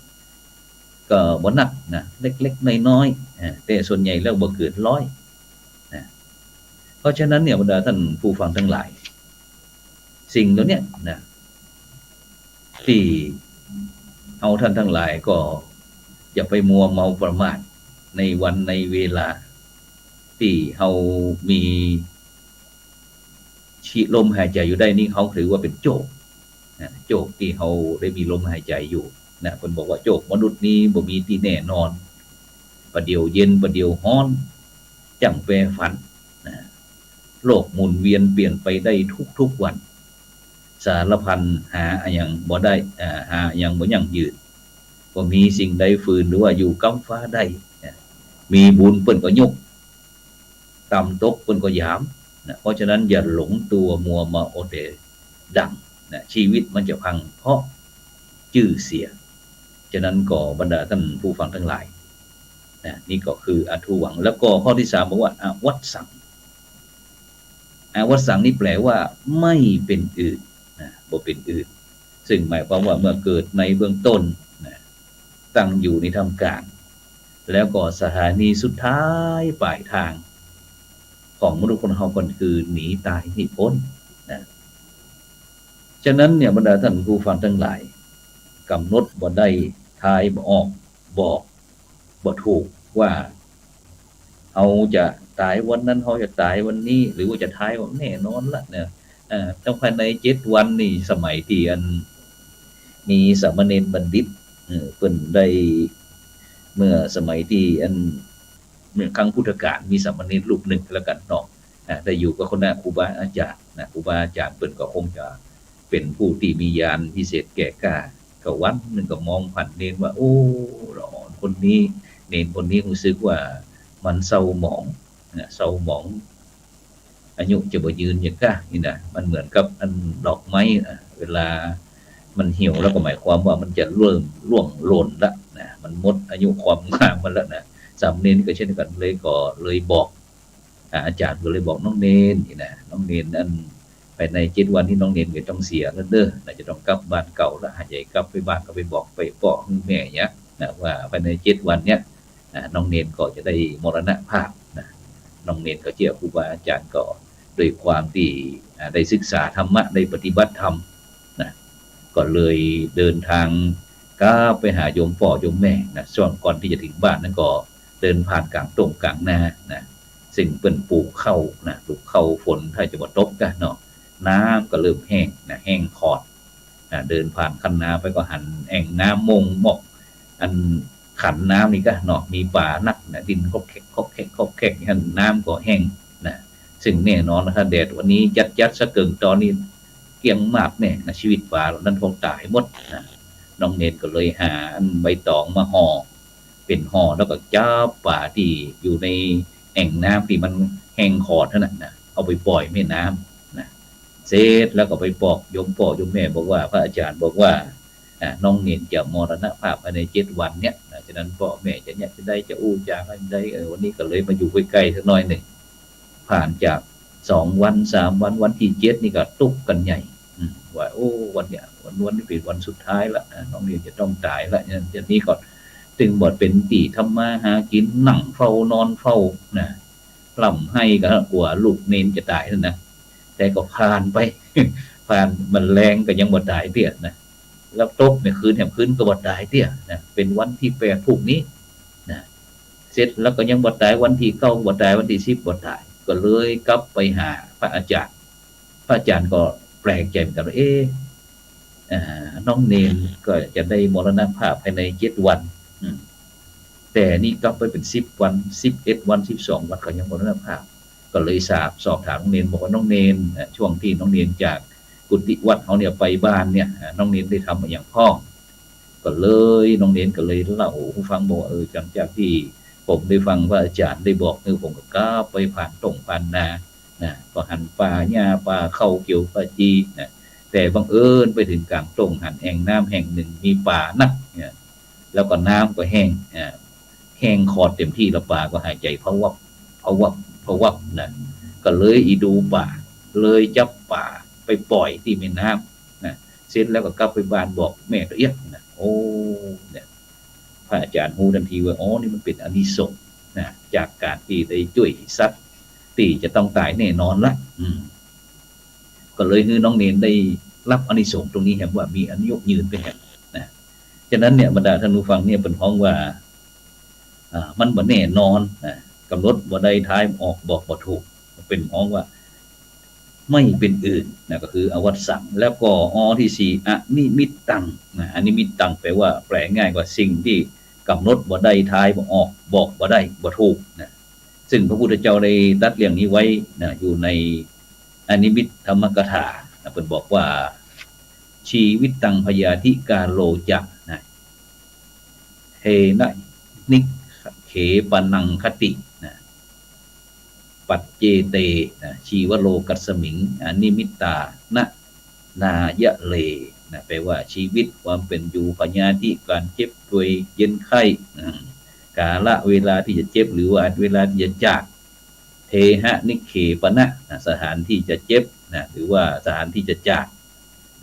ก็บ่นักนะ เล็กๆ น้อยๆ อ่า แต่ส่วนใหญ่แล้วบ่เกินร้อยนะ เพราะฉะนั้นเนี่ย บรรดาต้านผู้ฟังตังหลาย สิ่งเหล่าเนี้ยนะ ตี้เฮาต้านตังหลายก็อย่าไปมัวเมาประมาทในวันในเวลา ตี้เฮามี ชี ลมหายใจ๋อยู่ได้นี่ เฮาถือว่าเป๋นโจคนะ โจคตี้เฮาได้มีลมหายใจ๋อยู่นะ เปิ้นบอกว่าโจคมนุษย์นี้บ่มีตี้แน่นอน ประเดี๋ยวเย็นประเดี๋ยวฮ้อน จั่งแปรผันนะ โลกหมุนเวียนเปลี่ยนไปได้ทุกๆ วัน สารพันหาอะหยังบ่ได้ อ่า หาอะหยังบ่ยั่งยืน บ่มีสิ่งใดฝืนหรือว่าอยู่ก๊ำฟ้าได้นะ มีบุญเปิ้นก็ยก ต่ำตกเปิ้นก็หยามนะ เพราะฉะนั้นอย่าหลงตั๋วมัวเมาเอาแต่ดังนะ ชีวิตมันจะพังเพราะจื้อเสีย ฉะนั้นก็บรรดาต้านผู้ฟังตังหลายนะ นี่ก็คืออทุวังค์ แล้วก็ข้อตี้สามบอกว่า อวัสสัง อวัสสังนี่แปลว่าไม่เป็นอื่นนะ บ่เป็นอื่น ซึ่งหมายความว่าเมื่อเกิดในเบื้องต้นนะ ตั้งอยู่ในท่ามกลาง แล้วก็สถานีสุดท้ายป๋ายตางของมนุษย์คนเฮาก็คือหนีต๋ายหื้อป๊นนะ ฉะนั้นเนี่ย บรรดาต้านผู้ฟังตังหลาย ก๋ำหนดบ่ได้ ทายบ่ออก บอกบ่ถูกว่า เฮาจะต๋ายวันนั้น เฮาจะต๋ายวันนี้ หรือว่าจะทายว่าแน่นอนละเนี่ย อ่า ต้องภายในเจ็ดวันนี่ สมัยตี้อันมีสามเณรบัณฑิต เออ เปิ้นได้ เมื่อสมัยตี้อัน เมื่อครั้งพุทธกาล มีสามเณรรูปนึ่งก็แล้วกั๋นเนาะ อ่า ได้อยู่กับคณะครูบาอาจ๋ารย์นะ ครูบาอาจ๋ารย์เปิ้นก็คงจะเป๋นผู้ตี้มีญาณพิเศษแก่กล้า ก็วันนึ่งก็มองผ่านเณรว่า โอ้ ละอ่อนคนนี้ เณรคนนี้ฮู้สึกว่ามันเศร้าหมองนะ เศร้าหมอง อายุจะบ่ยืนอย่างก้านี่นะ มันเหมือนกับอันดอกไม้นะ เวลามันเหี่ยวแล้วก็หมายความว่ามันจะเริ่มร่วงหล่นละนะ มันหมดอายุความงามมันละนะ สามเณรก็เช่นกั๋นเลย ก็เลยบอก อ่า อาจ๋ารย์ก็เลยบอกน้องเณรนี่นะ น้องเณรอัน ภายในเจ็ดวันนี้น้องเณรก็ต้องเสียแล้วเด้อนะ จะต้องกลับบ้านเก่าละ หาใหญ่กลับไปบ้านก็ไปบอกไปเปาะหื้อแม่เยียะนะ ว่าภายในเจ็ดวันเนี้ย อ่า น้องเณรก็จะได้มรณภาพนะ น้องเณรก็เจื้อครูบาอาจ๋ารย์ก็ด้วยความตี้ อ่า ได้ศึกษาธรรมะ ได้ปฏิบัติธรรมนะ ก็เลยเดินตางกลับไปหาโยมป้อโยมแม่นะ ช่วงก่อนตี้จะเถิงบ้านนั้นก็เดินผ่านก๋างต้งก๋างนานะ ซึ่งเปิ้นปลูกข้าวนะ ปลูกข้าวฝนถ้าจะบ่ตกกะเนาะ น้ำก็เริ่มแห้งนะ แห้งขอด อ่า เดินผ่านคันนาไปก็หันแอ่งน้ำม่งมอก อันขันน้ำนี่กะเนาะ มีป๋านักนะ ดิ้นคอกแคก คอกแคก คอกแคก หั้นน้ำก็แห้งนะ ซึ่งแน่นอนนะ ถ้าแดดวันนี้จัดๆ สักเกิ่งตอนนี้ เกลี้ยงมาบแน่นะ ชีวิตป๋าเหล่านั้นคงต๋ายหมดนะ น้องเณรก็เลยหาอันใบตองมาห่อ เป๋นห่อ แล้วก็จับป๋าตี้อยู่ในแอ่งน้ำตี้มันแห้งขอดหั้นนะนะ เอาไปป่อยแม่น้ำนะ เสร็จแล้วก็ไปบอกโยมป้อโยมแม่บอกว่า พระอาจ๋ารย์บอกว่า อ่า น้องเณรจะมรณภาพภายในเจ็ดวันเนี่ยนะ ฉะนั้นป้อแม่จะเนี่ยจะได้จะอู้จ๋ากันได้ เออ วันนี้ก็เลยมาอยู่ใก้ๆ สักหน้อยนึ่ง ผ่านจากสองวัน สามวัน วันตี้เจ็ดนี่ก็ตุ๊กข์กั๋นใหญ่ อืม ว่า โอ้ วันเนี่ย วัน วันนี้เป๋นวันสุดท้ายละ อ่า น้องเณรจะต้องต๋ายละ อย่างนี้ก็ ตึงบ่เป๋นตี้ทำมาหากิ๋น นั่งเฝ้านอนเฝ้านะ ร่ำไห้ก็กั๋วลูกเณรจะต๋ายหั้นนะ แต่ก็ผ่านไป ผ่าน มันแลงก็ยังบ่ต๋ายเตื้อนะ แล้วตกในคืนแหมคืนก็บ่ต๋ายเตื้อนะ เป๋นวันตี้แปดพรุ่งนี้นะ เสร็จแล้วก็ยังบ่ต๋าย วันตี้เก้าบ่ต๋าย วันตี้สิบบ่ต๋าย ก็เลยกลับไปหาพระอาจ๋ารย์ พระอาจ๋ารย์ก็แปลกใจ๋เหมือนกั๋นว่า เอ๊ะ อ่า น้องเณรก็จะได้มรณภาพภายในเจ็ดวัน อืม แต่นี่กลับไปเป๋นสิบวัน สิบเอ็ดวัน สิบสองวัน ก็ยังมรณภาพ ก็เลยสอบ สอบถามน้องเณร บอกว่า น้องเณร อ่า ช่วงตี้น้องเณรจากกุฏิวัดเฮาเนี่ยไปบ้านเนี่ย อ่า น้องเณรได้ทำอะหยังพ่อง ก็เลย น้องเณรก็เลยเล่าหื้อฟังบอกว่า เออ หลังจากตี้ผมได้ฟังพระอาจารย์ได้บอก เออ ผมก็กลับไปผ่านต้งผ่านนา นะ ก็หันป่าหญ้าป่าเข้าเขียวขจีนะ แต่บังเอิญไปเถิงก๋างต้งหันแอ่งน้ำแห่งนึ่งมีป๋านักเนี่ย แล้วก็น้ำก็แห้ง อ่า แห้งขอดเต็มตี้ แล้วป๋าก็หายใจ๋พะวับ พะวับ พะวับนะ ก็เลยอิดูป๋า เลยจับป๋าไปป่อยตี้แม่น้ำนะ เสร็จแล้วก็กลับไปบ้านบอกแม่ตะเอี้ยะนะ โอ้ เนี่ย พระอาจารย์ฮู้ตันทีว่า อ๋อ นี่มันเป๋นอานิสงส์นะ จากก๋านตี้ได้จ้วยสัตว์ตี้จะต้องต๋ายแน่นอนละ อืม ก็เลยหื้อน้องเณรได้ฮับอานิสงส์ตรงนี้แหมว่ามีอายุยืนไปแหมนะ ฉะนั้นเนี่ย บรรดาต้านผู้ฟังเนี่ย เปิ้นฮ้องว่า อ่า มันบ่แน่นอนนะ ก๋ำหนดบ่ได้ ทายออกบอกบ่ถูก เปิ้นฮ้องว่า ไม่เป็นอื่นนะ ก็คืออวัสสัง แล้วก็ อ ตี้สี่ อนิมิตตังนะ อนิมิตตังแปลว่า แปลง่ายกว่าสิ่งตี้ก๋ำหนดบ่ได้ ทายบ่ออก บอกบ่ได้ บ่ถูกนะ ซึ่งพระพุทธเจ้าได้ตรัสเรื่องนี้ไว้นะ อยู่ในอนิมิตธรรมกถานะ เปิ้นบอกว่า ชีวิตตังพยาธิกาโลจะนะ เทนะนิกเขปะนังคตินะ ปัจเจเตนะ ชีวะโลกัสมิง อนิมิตตานะ นายะเลนะ แปลว่าชีวิตความเป๋นอยู่ พยาธิก๋านเจ็บป่วยเย็นไข้ อืม กาละเวลาตี้จะเจ็บ หรือว่าเวลาตี้จะจาก เทหะนิกเขปะนะนะ สถานตี้จะเจ็บนะ หรือว่าสถานตี้จะจาก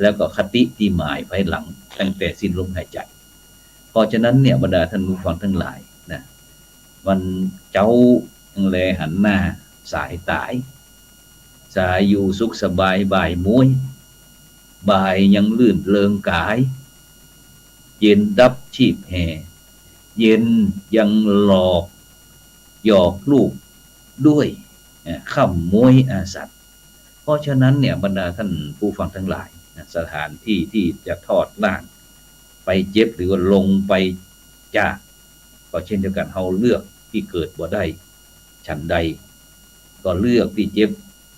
แล้วก็คติตี้หมายภายหลังตั้งแต่สิ้นลมหายใจ๋ เพราะฉะนั้นเนี่ย บรรดาต้านผู้ฟังตังหลายนะ วันเจ๊ายังแลหันหน้าสายต๋าย สายอยู่สุขสบายบ่ายม้วย บ่ายยังลื่นเริงก๋าย เย็นดับชีพแห่ เย็นยังหลอกหยอกลูกด้วย เอ่อ ค่ำม้วยอาสัตย์ เพราะฉะนั้นเนี่ย บรรดาต้านผู้ฟังตังหลายนะ สถานตี้ตี้จะทอดร่างไปเจ็บ หรือว่าลงไปจาก ก็เช่นเดียวกั๋น เฮาเลือกตี้เกิดบ่ได้ฉันใด ก็เลือกตี้เจ็บ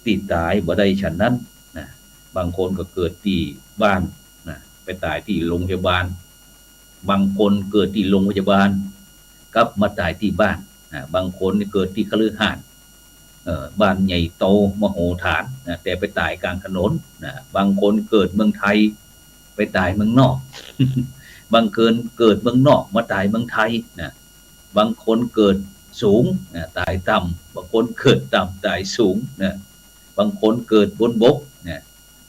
ตี้ต๋ายบ่ได้ฉันนั้นนะ บางคนก็เกิดตี้บ้านนะ ไปต๋ายตี้โรงพยาบาล บางคนเกิดตี้โรงพยาบาล กลับมาต๋ายตี้บ้านนะ บางคนนี่เกิดตี้คฤหาสน์ เอ่อ บ้านใหญ่โตมโหฬารนะ แต่ไปต๋ายก๋างถนนนะ บางคนเกิดเมืองไทย ไปต๋ายเมืองนอก บางคนเกิดเมืองนอกมาต๋ายเมืองไทยนะ บางคนเกิดสูงนะ ต๋ายต่ำ บางคนเกิดต่ำต๋ายสูงนะ บางคนเกิดบนบกนะ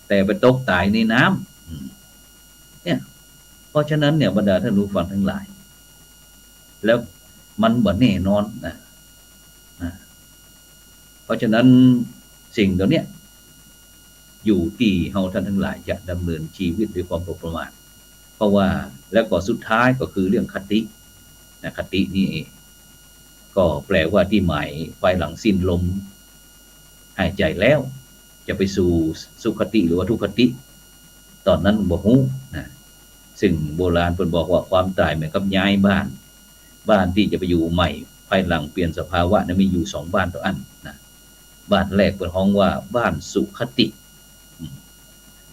แต่ไปตกต๋ายในน้ำ อืม เนี่ย เพราะฉะนั้นเนี่ย บรรดาต้านผู้ฟังตังหลาย แล้วมันบ่แน่นอนนะ นะ เพราะฉะนั้นสิ่งเหล่าเนี้ย อยู่ตี้เฮาต้านตังหลายจะดำเนินชีวิตด้วยความบ่ประมาท เพราะว่า แล้วก็สุดท้ายก็คือเรื่องคตินะ คตินี่เอง ก็แปลว่าตี้หมายภายหลังสิ้นลมหายใจ๋แล้ว จะไปสู่สุคติหรือว่าทุคติ ต๋อนนั้นบ่ฮู้นะ ซึ่งโบราณเปิ้นบอกว่าความต๋ายเหมือนกับย้ายบ้าน บ้านตี้จะไปอยู่ใหม่ภายหลังเปลี่ยนสภาวะนั้นมีอยู่สองบ้านเต้าอั้นนะ บ้านแรกเปิ้นฮ้องว่าบ้านสุคติ อืม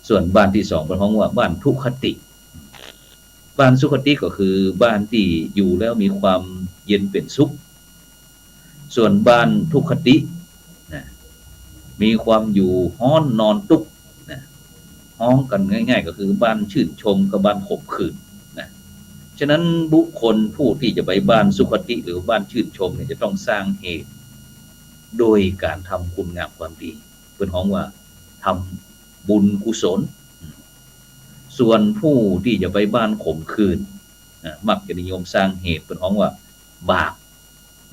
ส่วนบ้านตี้สองเปิ้นฮ้องว่าบ้านทุคติ บ้านสุคติก็คือบ้านตี้อยู่แล้วมีความเย็นเป๋นสุข ส่วนบ้านทุคตินะ มีความอยู่ฮ้อนนอนตุ๊กข์นะ ฮ้องกั๋นง่ายๆ ก็คือบ้านชื่นชมกับบ้านขมขื่นนะ ฉะนั้นบุคคลผู้ตี้จะไปบ้านสุคติหรือบ้านชื่นชมเนี่ย จะต้องสร้างเหตุโดยก๋านทำคุณงามความดี เปิ้นฮ้องว่าทำบุญกุศล ส่วนผู้ตี้จะไปบ้านขมขื่นนะ มักจะนิยมสร้างเหตุ เปิ้นฮ้องว่าบาป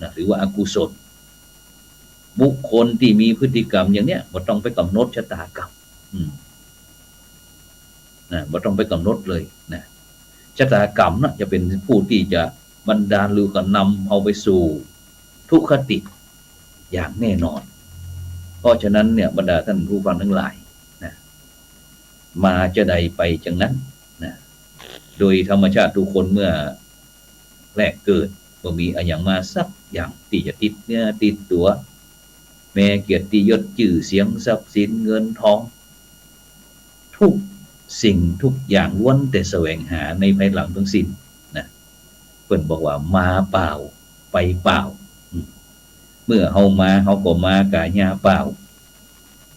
นะ หรือว่าอกุศล บุคคลตี้มีพฤติกรรมอย่างเนี้ย บ่ต้องไปก๋ำหนดชะตากรรม อืม นะ บ่ต้องไปก๋ำหนดเลยนะ ชะตากรรมนะ จะเป๋นผู้ตี้จะบันดาลหรือก็นำเฮาไปสู่ทุคติอย่างแน่นอน เพราะฉะนั้นเนี่ย บรรดาต้านผู้ฟังตังหลายนะ มาจาใดไปจังนั้นนะ โดยธรรมชาติทุกคนเมื่อแรกเกิด บ่มีอะหยังมาสักอย่างตี้จะติดเนื้อติดตั๋ว แม้เกียรติยศจื้อเสียงทรัพย์สินเงินทอง ทุกข์ สิ่งทุกอย่างล้วนแต่แสวงหาในภายหลังทั้งสิ้นนะ เปิ้นบอกว่ามาเปล่าไปเปล่า อืม เมื่อเฮามา เฮาก็มาก้าเปล่า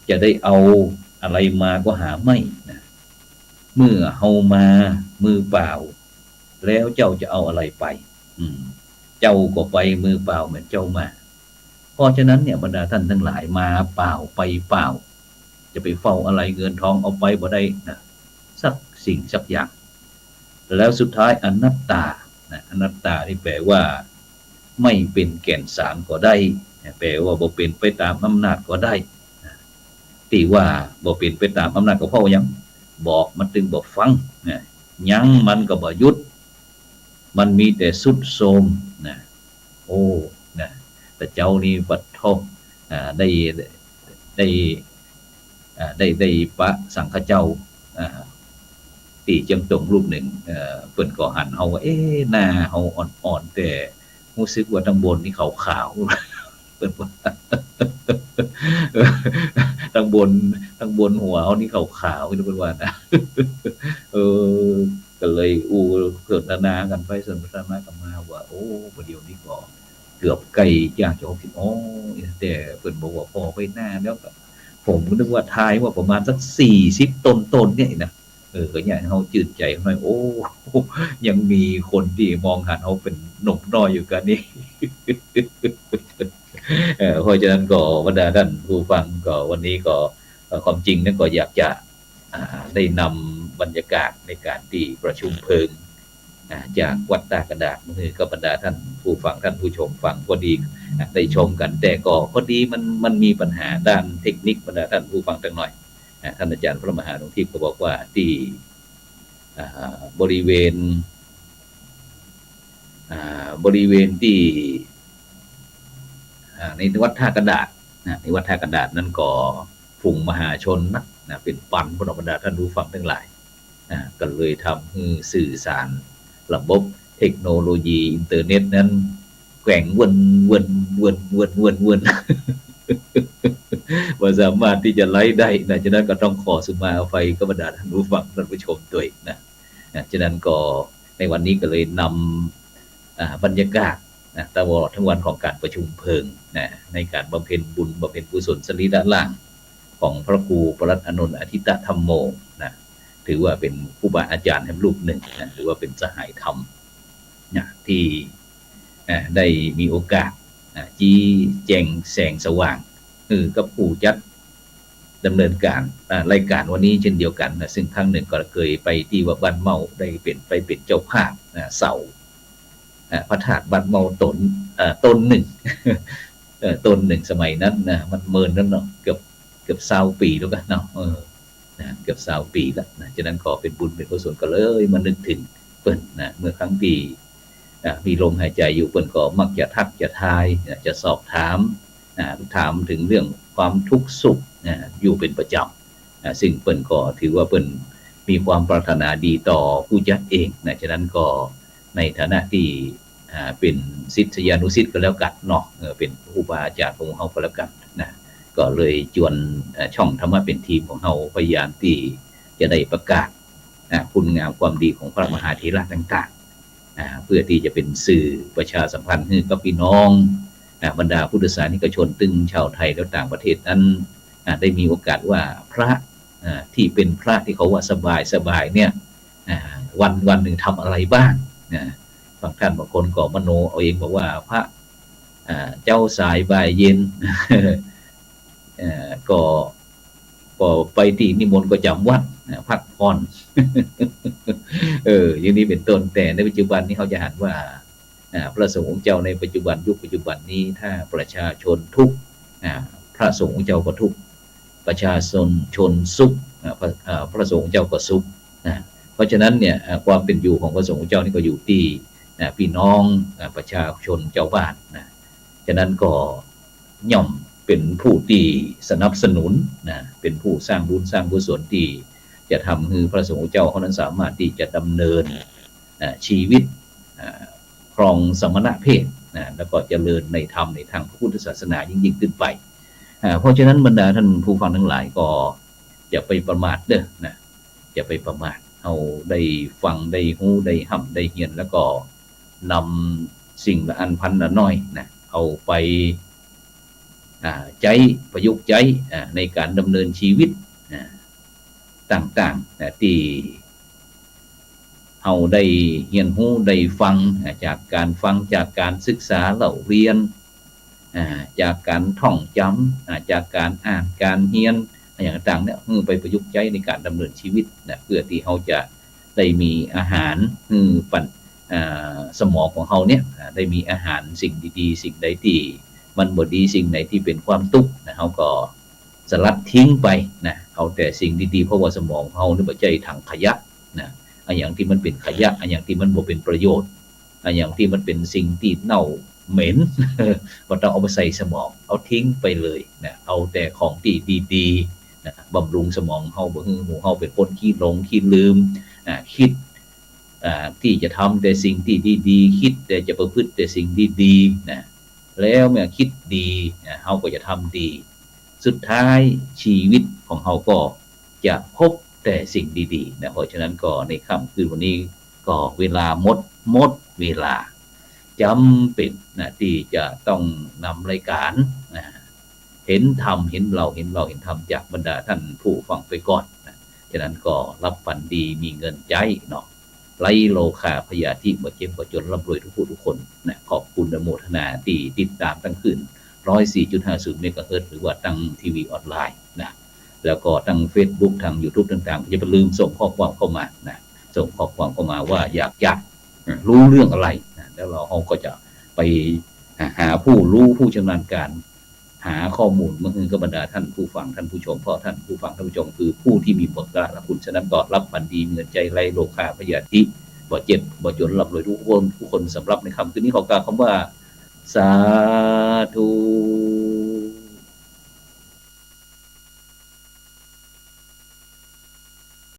จะได้เอาอะไรมาก็หาไม่นะ เมื่อเฮามามือเปล่า แล้วเจ้าจะเอาอะไรไป อืม เจ้าก็ไปมือเปล่าเหมือนเจ้ามา เพราะฉะนั้นเนี่ย บรรดาท่านทั้งหลาย มาเปล่าไปเปล่า จะไปเฝ้าอะไรเงินทองเอาไปบ่ได้นะ สักสิ่งสักอย่าง แล้วสุดท้ายอนัตตานะ อนัตตานี่แปลว่า ไม่เป็นแก่นสารก็ได้นะ แปลว่าบ่เป็นไปตามอำนาจก็ได้นะ ตี้ว่าบ่เป็นไปตามอำนาจก็เพราะว่าหยัง บอกมันตึงบ่ฟังนะ ยั้งมันก็บ่หยุด มันมีแต่ทรุดโทรมนะ โอ้ นะ แต่เจ้านี่ปะโถ อ่า ได้ ได้ อ่า ได้ ได้ปะสังฆเจ้า อ่า ตี้เจียงตุงรูปนึ่ง เอ่อ เปิ้นก็หันเฮาว่า เอ๊ะ หน้าเฮาอ่อนๆ แต่ฮู้สึกว่าตังบนนี่ขาวๆ เปิ้นว่า ตังบน ตังบนหัวเฮานี่ขาวๆ เปิ้นว่านะ เออ ก็เลยอู้สนทนากั๋นไปสนทนากั๋นมาว่า โอ้ บ่าเดี่ยวนี้ก็เกือบใก้ย่างจะหกสิบ อ๋อ แต่เปิ้นบอกว่าผ่อไปหน้าแล้วก็ ผมก็นึกว่าทายว่าประมาณสักสี่สิบต้นๆ เนี่ยนะ เออ ก็เนี่ยเฮาจื้นใจ๋หน่อย โอ้ ยังมีคนตี้มองหันเฮาเป๋นหนุ่มน้อยอยู่กั๋นนี่ เอ่อ เพราะฉะนั้นก็บรรดาท่านผู้ฟังก็วันนี้ก็ เอ่อ ความจริงนั้นก็อยากจะ อ่า ได้นำบรรยากาศในก๋านตี้ประชุมเพลิง อ่า จากวัดต้ากระดาษ หื้อกับบรรดาท่านผู้ฟังท่านผู้ชมฟัง พอดี อ่า ได้ชมกั๋น แต่ก็พอดีมัน มันมีปัญหาด้านเทคนิค บรรดาท่านผู้ฟังตังหน่อย อ่า ท่านอาจ๋ารย์พระมหาหลวงทิพย์ก็บอกว่าตี้ อ่า บริเวณ อ่า บริเวณตี้ อ่า ในวัดต้ากระดาษนะ ในวัดต้ากระดาษนั้นก็ฝูงมหาชนนักนะ เป๋นปันพุ้น บรรดาท่านผู้ฟังตังหลาย อ่า ก็เลยทำหื้อสื่อสารระบบเทคโนโลยีอินเทอร์เน็ตนั้นแกว่งวนๆๆๆๆ บ่สามารถตี้จะไลฟ์ได้นะ ฉะนั้นก็ต้องขอสุมาอภัยกับบรรดาท่านผู้ฟังท่านผู้ชมตวยนะ นะ ฉะนั้นก็ในวันนี้ก็เลยนำ อ่า บรรยากาศนะ ตลอดทั้งวันของก๋านประชุมเพลิงนะ ในก๋านบำเพ็ญบุญบำเพ็ญกุศลสรีระร่างของพระครูปรัตน์อานนท์อธิตธัมโมนะ ถือว่าเป๋นครูบาอาจ๋ารย์แหมรูปนึ่งนะ ถือว่าเป๋นสหายธรรมนะ ตี้ อ่า ได้มีโอกาส อ่า จี้แจ้งแสงสว่าง เออ กับผู้จัดดำเนินก๋าน อ่า รายก๋านวันนี้เช่นเดียวกั๋นนะ ซึ่งครั้งนึ่งก็เกยไปตี้วัดบ้านเม้า ได้เป๋น ไปเป๋นเจ้าภาพนะ เสา อ่า พระธาตุบ้านเม้าต๋น เอ่อ ต๋นนึ่ง เอ่อ ต๋นนึ่งสมัยนั้นนะ มันเมินแล้วเนาะ เกือบ เกือบซาวปี๋แล้วกั๋นเนาะ เออ นะ เกือบซาวปี๋แล้วนะ ฉะนั้นก็เป๋นบุญเป๋นกุศลก็เลยมานึกเถิงเปิ้นนะ เมื่อครั้งตี้ อ่า มีลมหายใจ๋อยู่ เปิ้นก็มักจะทักจะทายนะ จะสอบถามนะ ถามเถิงเรื่องความทุกข์สุขนะ อยู่เป๋นประจ๋ำนะ ซึ่งเปิ้นก็ถือว่าเปิ้นมีความปรารถนาดีต่อผู้จัดเองนะ ฉะนั้นก็ในฐานะตี้ อ่า เป๋นศิษยานุศิษย์ก็แล้วกั๋นเนาะ เออ เป๋นครูบาอาจ๋ารย์ของเฮาก็แล้วกั๋นนะ ก็เลยจวน เอ่อ ช่องธรรมะเป๋นทีมของเฮาพยายามตี้จะได้ประกาศ อ่า คุณงามความดีของพระมหาเถระต่างๆ อ่า เพื่อตี้จะเป๋นสื่อประชาสัมพันธ์หื้อกับปี้น้อง อ่า บรรดาพุทธศาสนิกชนตึงชาวไทยและต่างประเทศนั้น อ่า ได้มีโอกาสว่าพระ อ่า ตี้เป๋นพระตี้เขาว่าสบายๆ เนี่ย อ่า วัน วันนึ่งทำอะไรบ้างนะ บางท่านบางคนก็มโนเอาเองบอกว่าพระ อ่า เจ๊าสายบ่ายเย็น เอ่อ ก็ ก็ไปตี้นิมนต์ก็จ๋ำวัตรนะ พักผ่อน เออ อย่างนี้เป๋นต้น แต่ในปัจจุบันนี้เฮาจะหันว่า อ่า พระสงฆ์องค์เจ้าในปัจจุบัน ยุคปัจจุบันนี้ ถ้าประชาชนทุกข์ อ่า พระสงฆ์องค์เจ้าก็ทุกข์ ประชาชน ชนสุข อ่า พระ อ่า พระสงฆ์องค์เจ้าก็สุขนะ เพราะฉะนั้นเนี่ย อ่า ความเป๋นอยู่ของพระสงฆ์องค์เจ้านี่ก็อยู่ตี้ อ่า ปี้น้อง อ่า ประชาชนเจ้าบ้านนะ ฉะนั้นก็ย่อมเป๋นผู้ตี้สนับสนุนนะ เป๋นผู้สร้างบุญสร้างกุศลตี้จะทำหื้อพระสงฆ์องค์เจ้าเฮานั้นสามารถตี้จะดำเนิน อ่า ชีวิต อ่า ครองสมณเพศนะ แล้วก็เจริญในธรรมในทางพระพุทธศาสนายิ่งๆ ขึ้นไป อ่า เพราะฉะนั้นบรรดาท่านผู้ฟังทั้งหลายก็อย่าไปประมาทเด้อนะ จ อย่าไปประมาท เฮาได้ฟัง ได้ฮู้ ได้ฮ่ำ ได้เฮียน แล้วก็นำสิ่งละอันพันละน้อยนะ เอาไป อ่า ใจ๊ ประยุกต์ใจ๊ อ่า ในก๋านดำเนินชีวิต อ่า ต่างๆ นะ ตี้เฮาได้เฮียนฮู้ ได้ฟัง อ่า จากก๋านฟัง จากก๋านศึกษาเล่าเรียน อ่า จากก๋านท่องจ๋ำ อ่า จากก๋านอ่าน ก๋านเฮียน อะหยังต่างๆ เนี่ย หื้อไปประยุกต์ใจ๊ในก๋านดำเนินชีวิตนะ เปื้อตี้เฮาจะได้มีอาหาร หื้อปัญ- อ่า สมองของเฮาเนี่ย อ่า ได้มีอาหารสิ่งดีๆ สิ่งใดตี้มันบ่ดี สิ่งไหนตี้เป๋นความตุ๊กข์นะ เฮาก็สลัดทิ้งไปนะ เอาแต่สิ่งดีๆ เพราะว่าสมองเฮานี่บ่ใจ้ถังขยะนะ อะหยังตี้มันเป๋นขยะ อะหยังตี้มันบ่เป๋นประโยชน์ อะหยังตี้มันเป๋นสิ่งตี้เน่าเหม็น บ่ต้องเอาไปใส่สมอง เอาทิ้งไปเลยนะ เอาแต่ของตี้ดีๆ นะ บำรุงสมองเฮา บ่หื้อหมู่เฮาเป๋นคนขี้หลงขี้ลืม อ่า กึ๊ด อ่า ตี้จะทำแต่สิ่งตี้ดีๆ กึ๊ดแต่จะประพฤติแต่สิ่งดีๆ นะ แล้วเมื่อคิดดี อ่า เฮาก็จะทำดี สุดท้ายชีวิตของเฮาก็จะพบแต่สิ่งดีๆ นะ เพราะฉะนั้นก็ในค่ำคืนวันนี้ก็เวลาหมด หมดเวลา จ๋ำเป๋นนะ ตี้จะต้องนำรายก๋านนะ เห็นธรรม เห็นเล่า เห็นเล่า เห็นธรรม จากบรรดาท่านผู้ฟังไปก่อนนะ ฉะนั้นก็หลับฝันดี มีเงินใจ๊เนาะ ไร้โรคาพยาธิ บ่เจ็บบ่จ๋น ร่ำรวยทุกผู้ทุกคนนะ ขอบคุณอนุโมทนาตี้ติดตามตั้งคลื่น ร้อยสี่จุดห้าศูนย์ เมกะเฮิรตซ์ หรือว่าตั้งทีวีออนไลน์นะ แล้วก็ตั้งเฟซบุ๊ก ตั้งยูทูบต่างๆ อย่าไปลืมส่งข้อความเข้ามานะ ส่งข้อความเข้ามาว่าอยากจะรู้เรื่องอะไรนะ แล้วเรา เฮาก็จะไปหาผู้รู้ผู้ชำนาญก๋าน หาข้อมูลมาหื้อกับบรรดาท่านผู้ฟังท่านผู้ชม เพราะท่านผู้ฟังท่านผู้ชมคือผู้ตี้มีบุญคุณ ฉะนั้นก็หลับฝันดี มีเงินใจ๊ ไร้โรคาพยาธิ บ่เจ็บบ่จ๋น ร่ำรวยทุกคน ทุกคน สำหรับในค่ำคืนนี้ขอกล่าวคำว่า สาธุ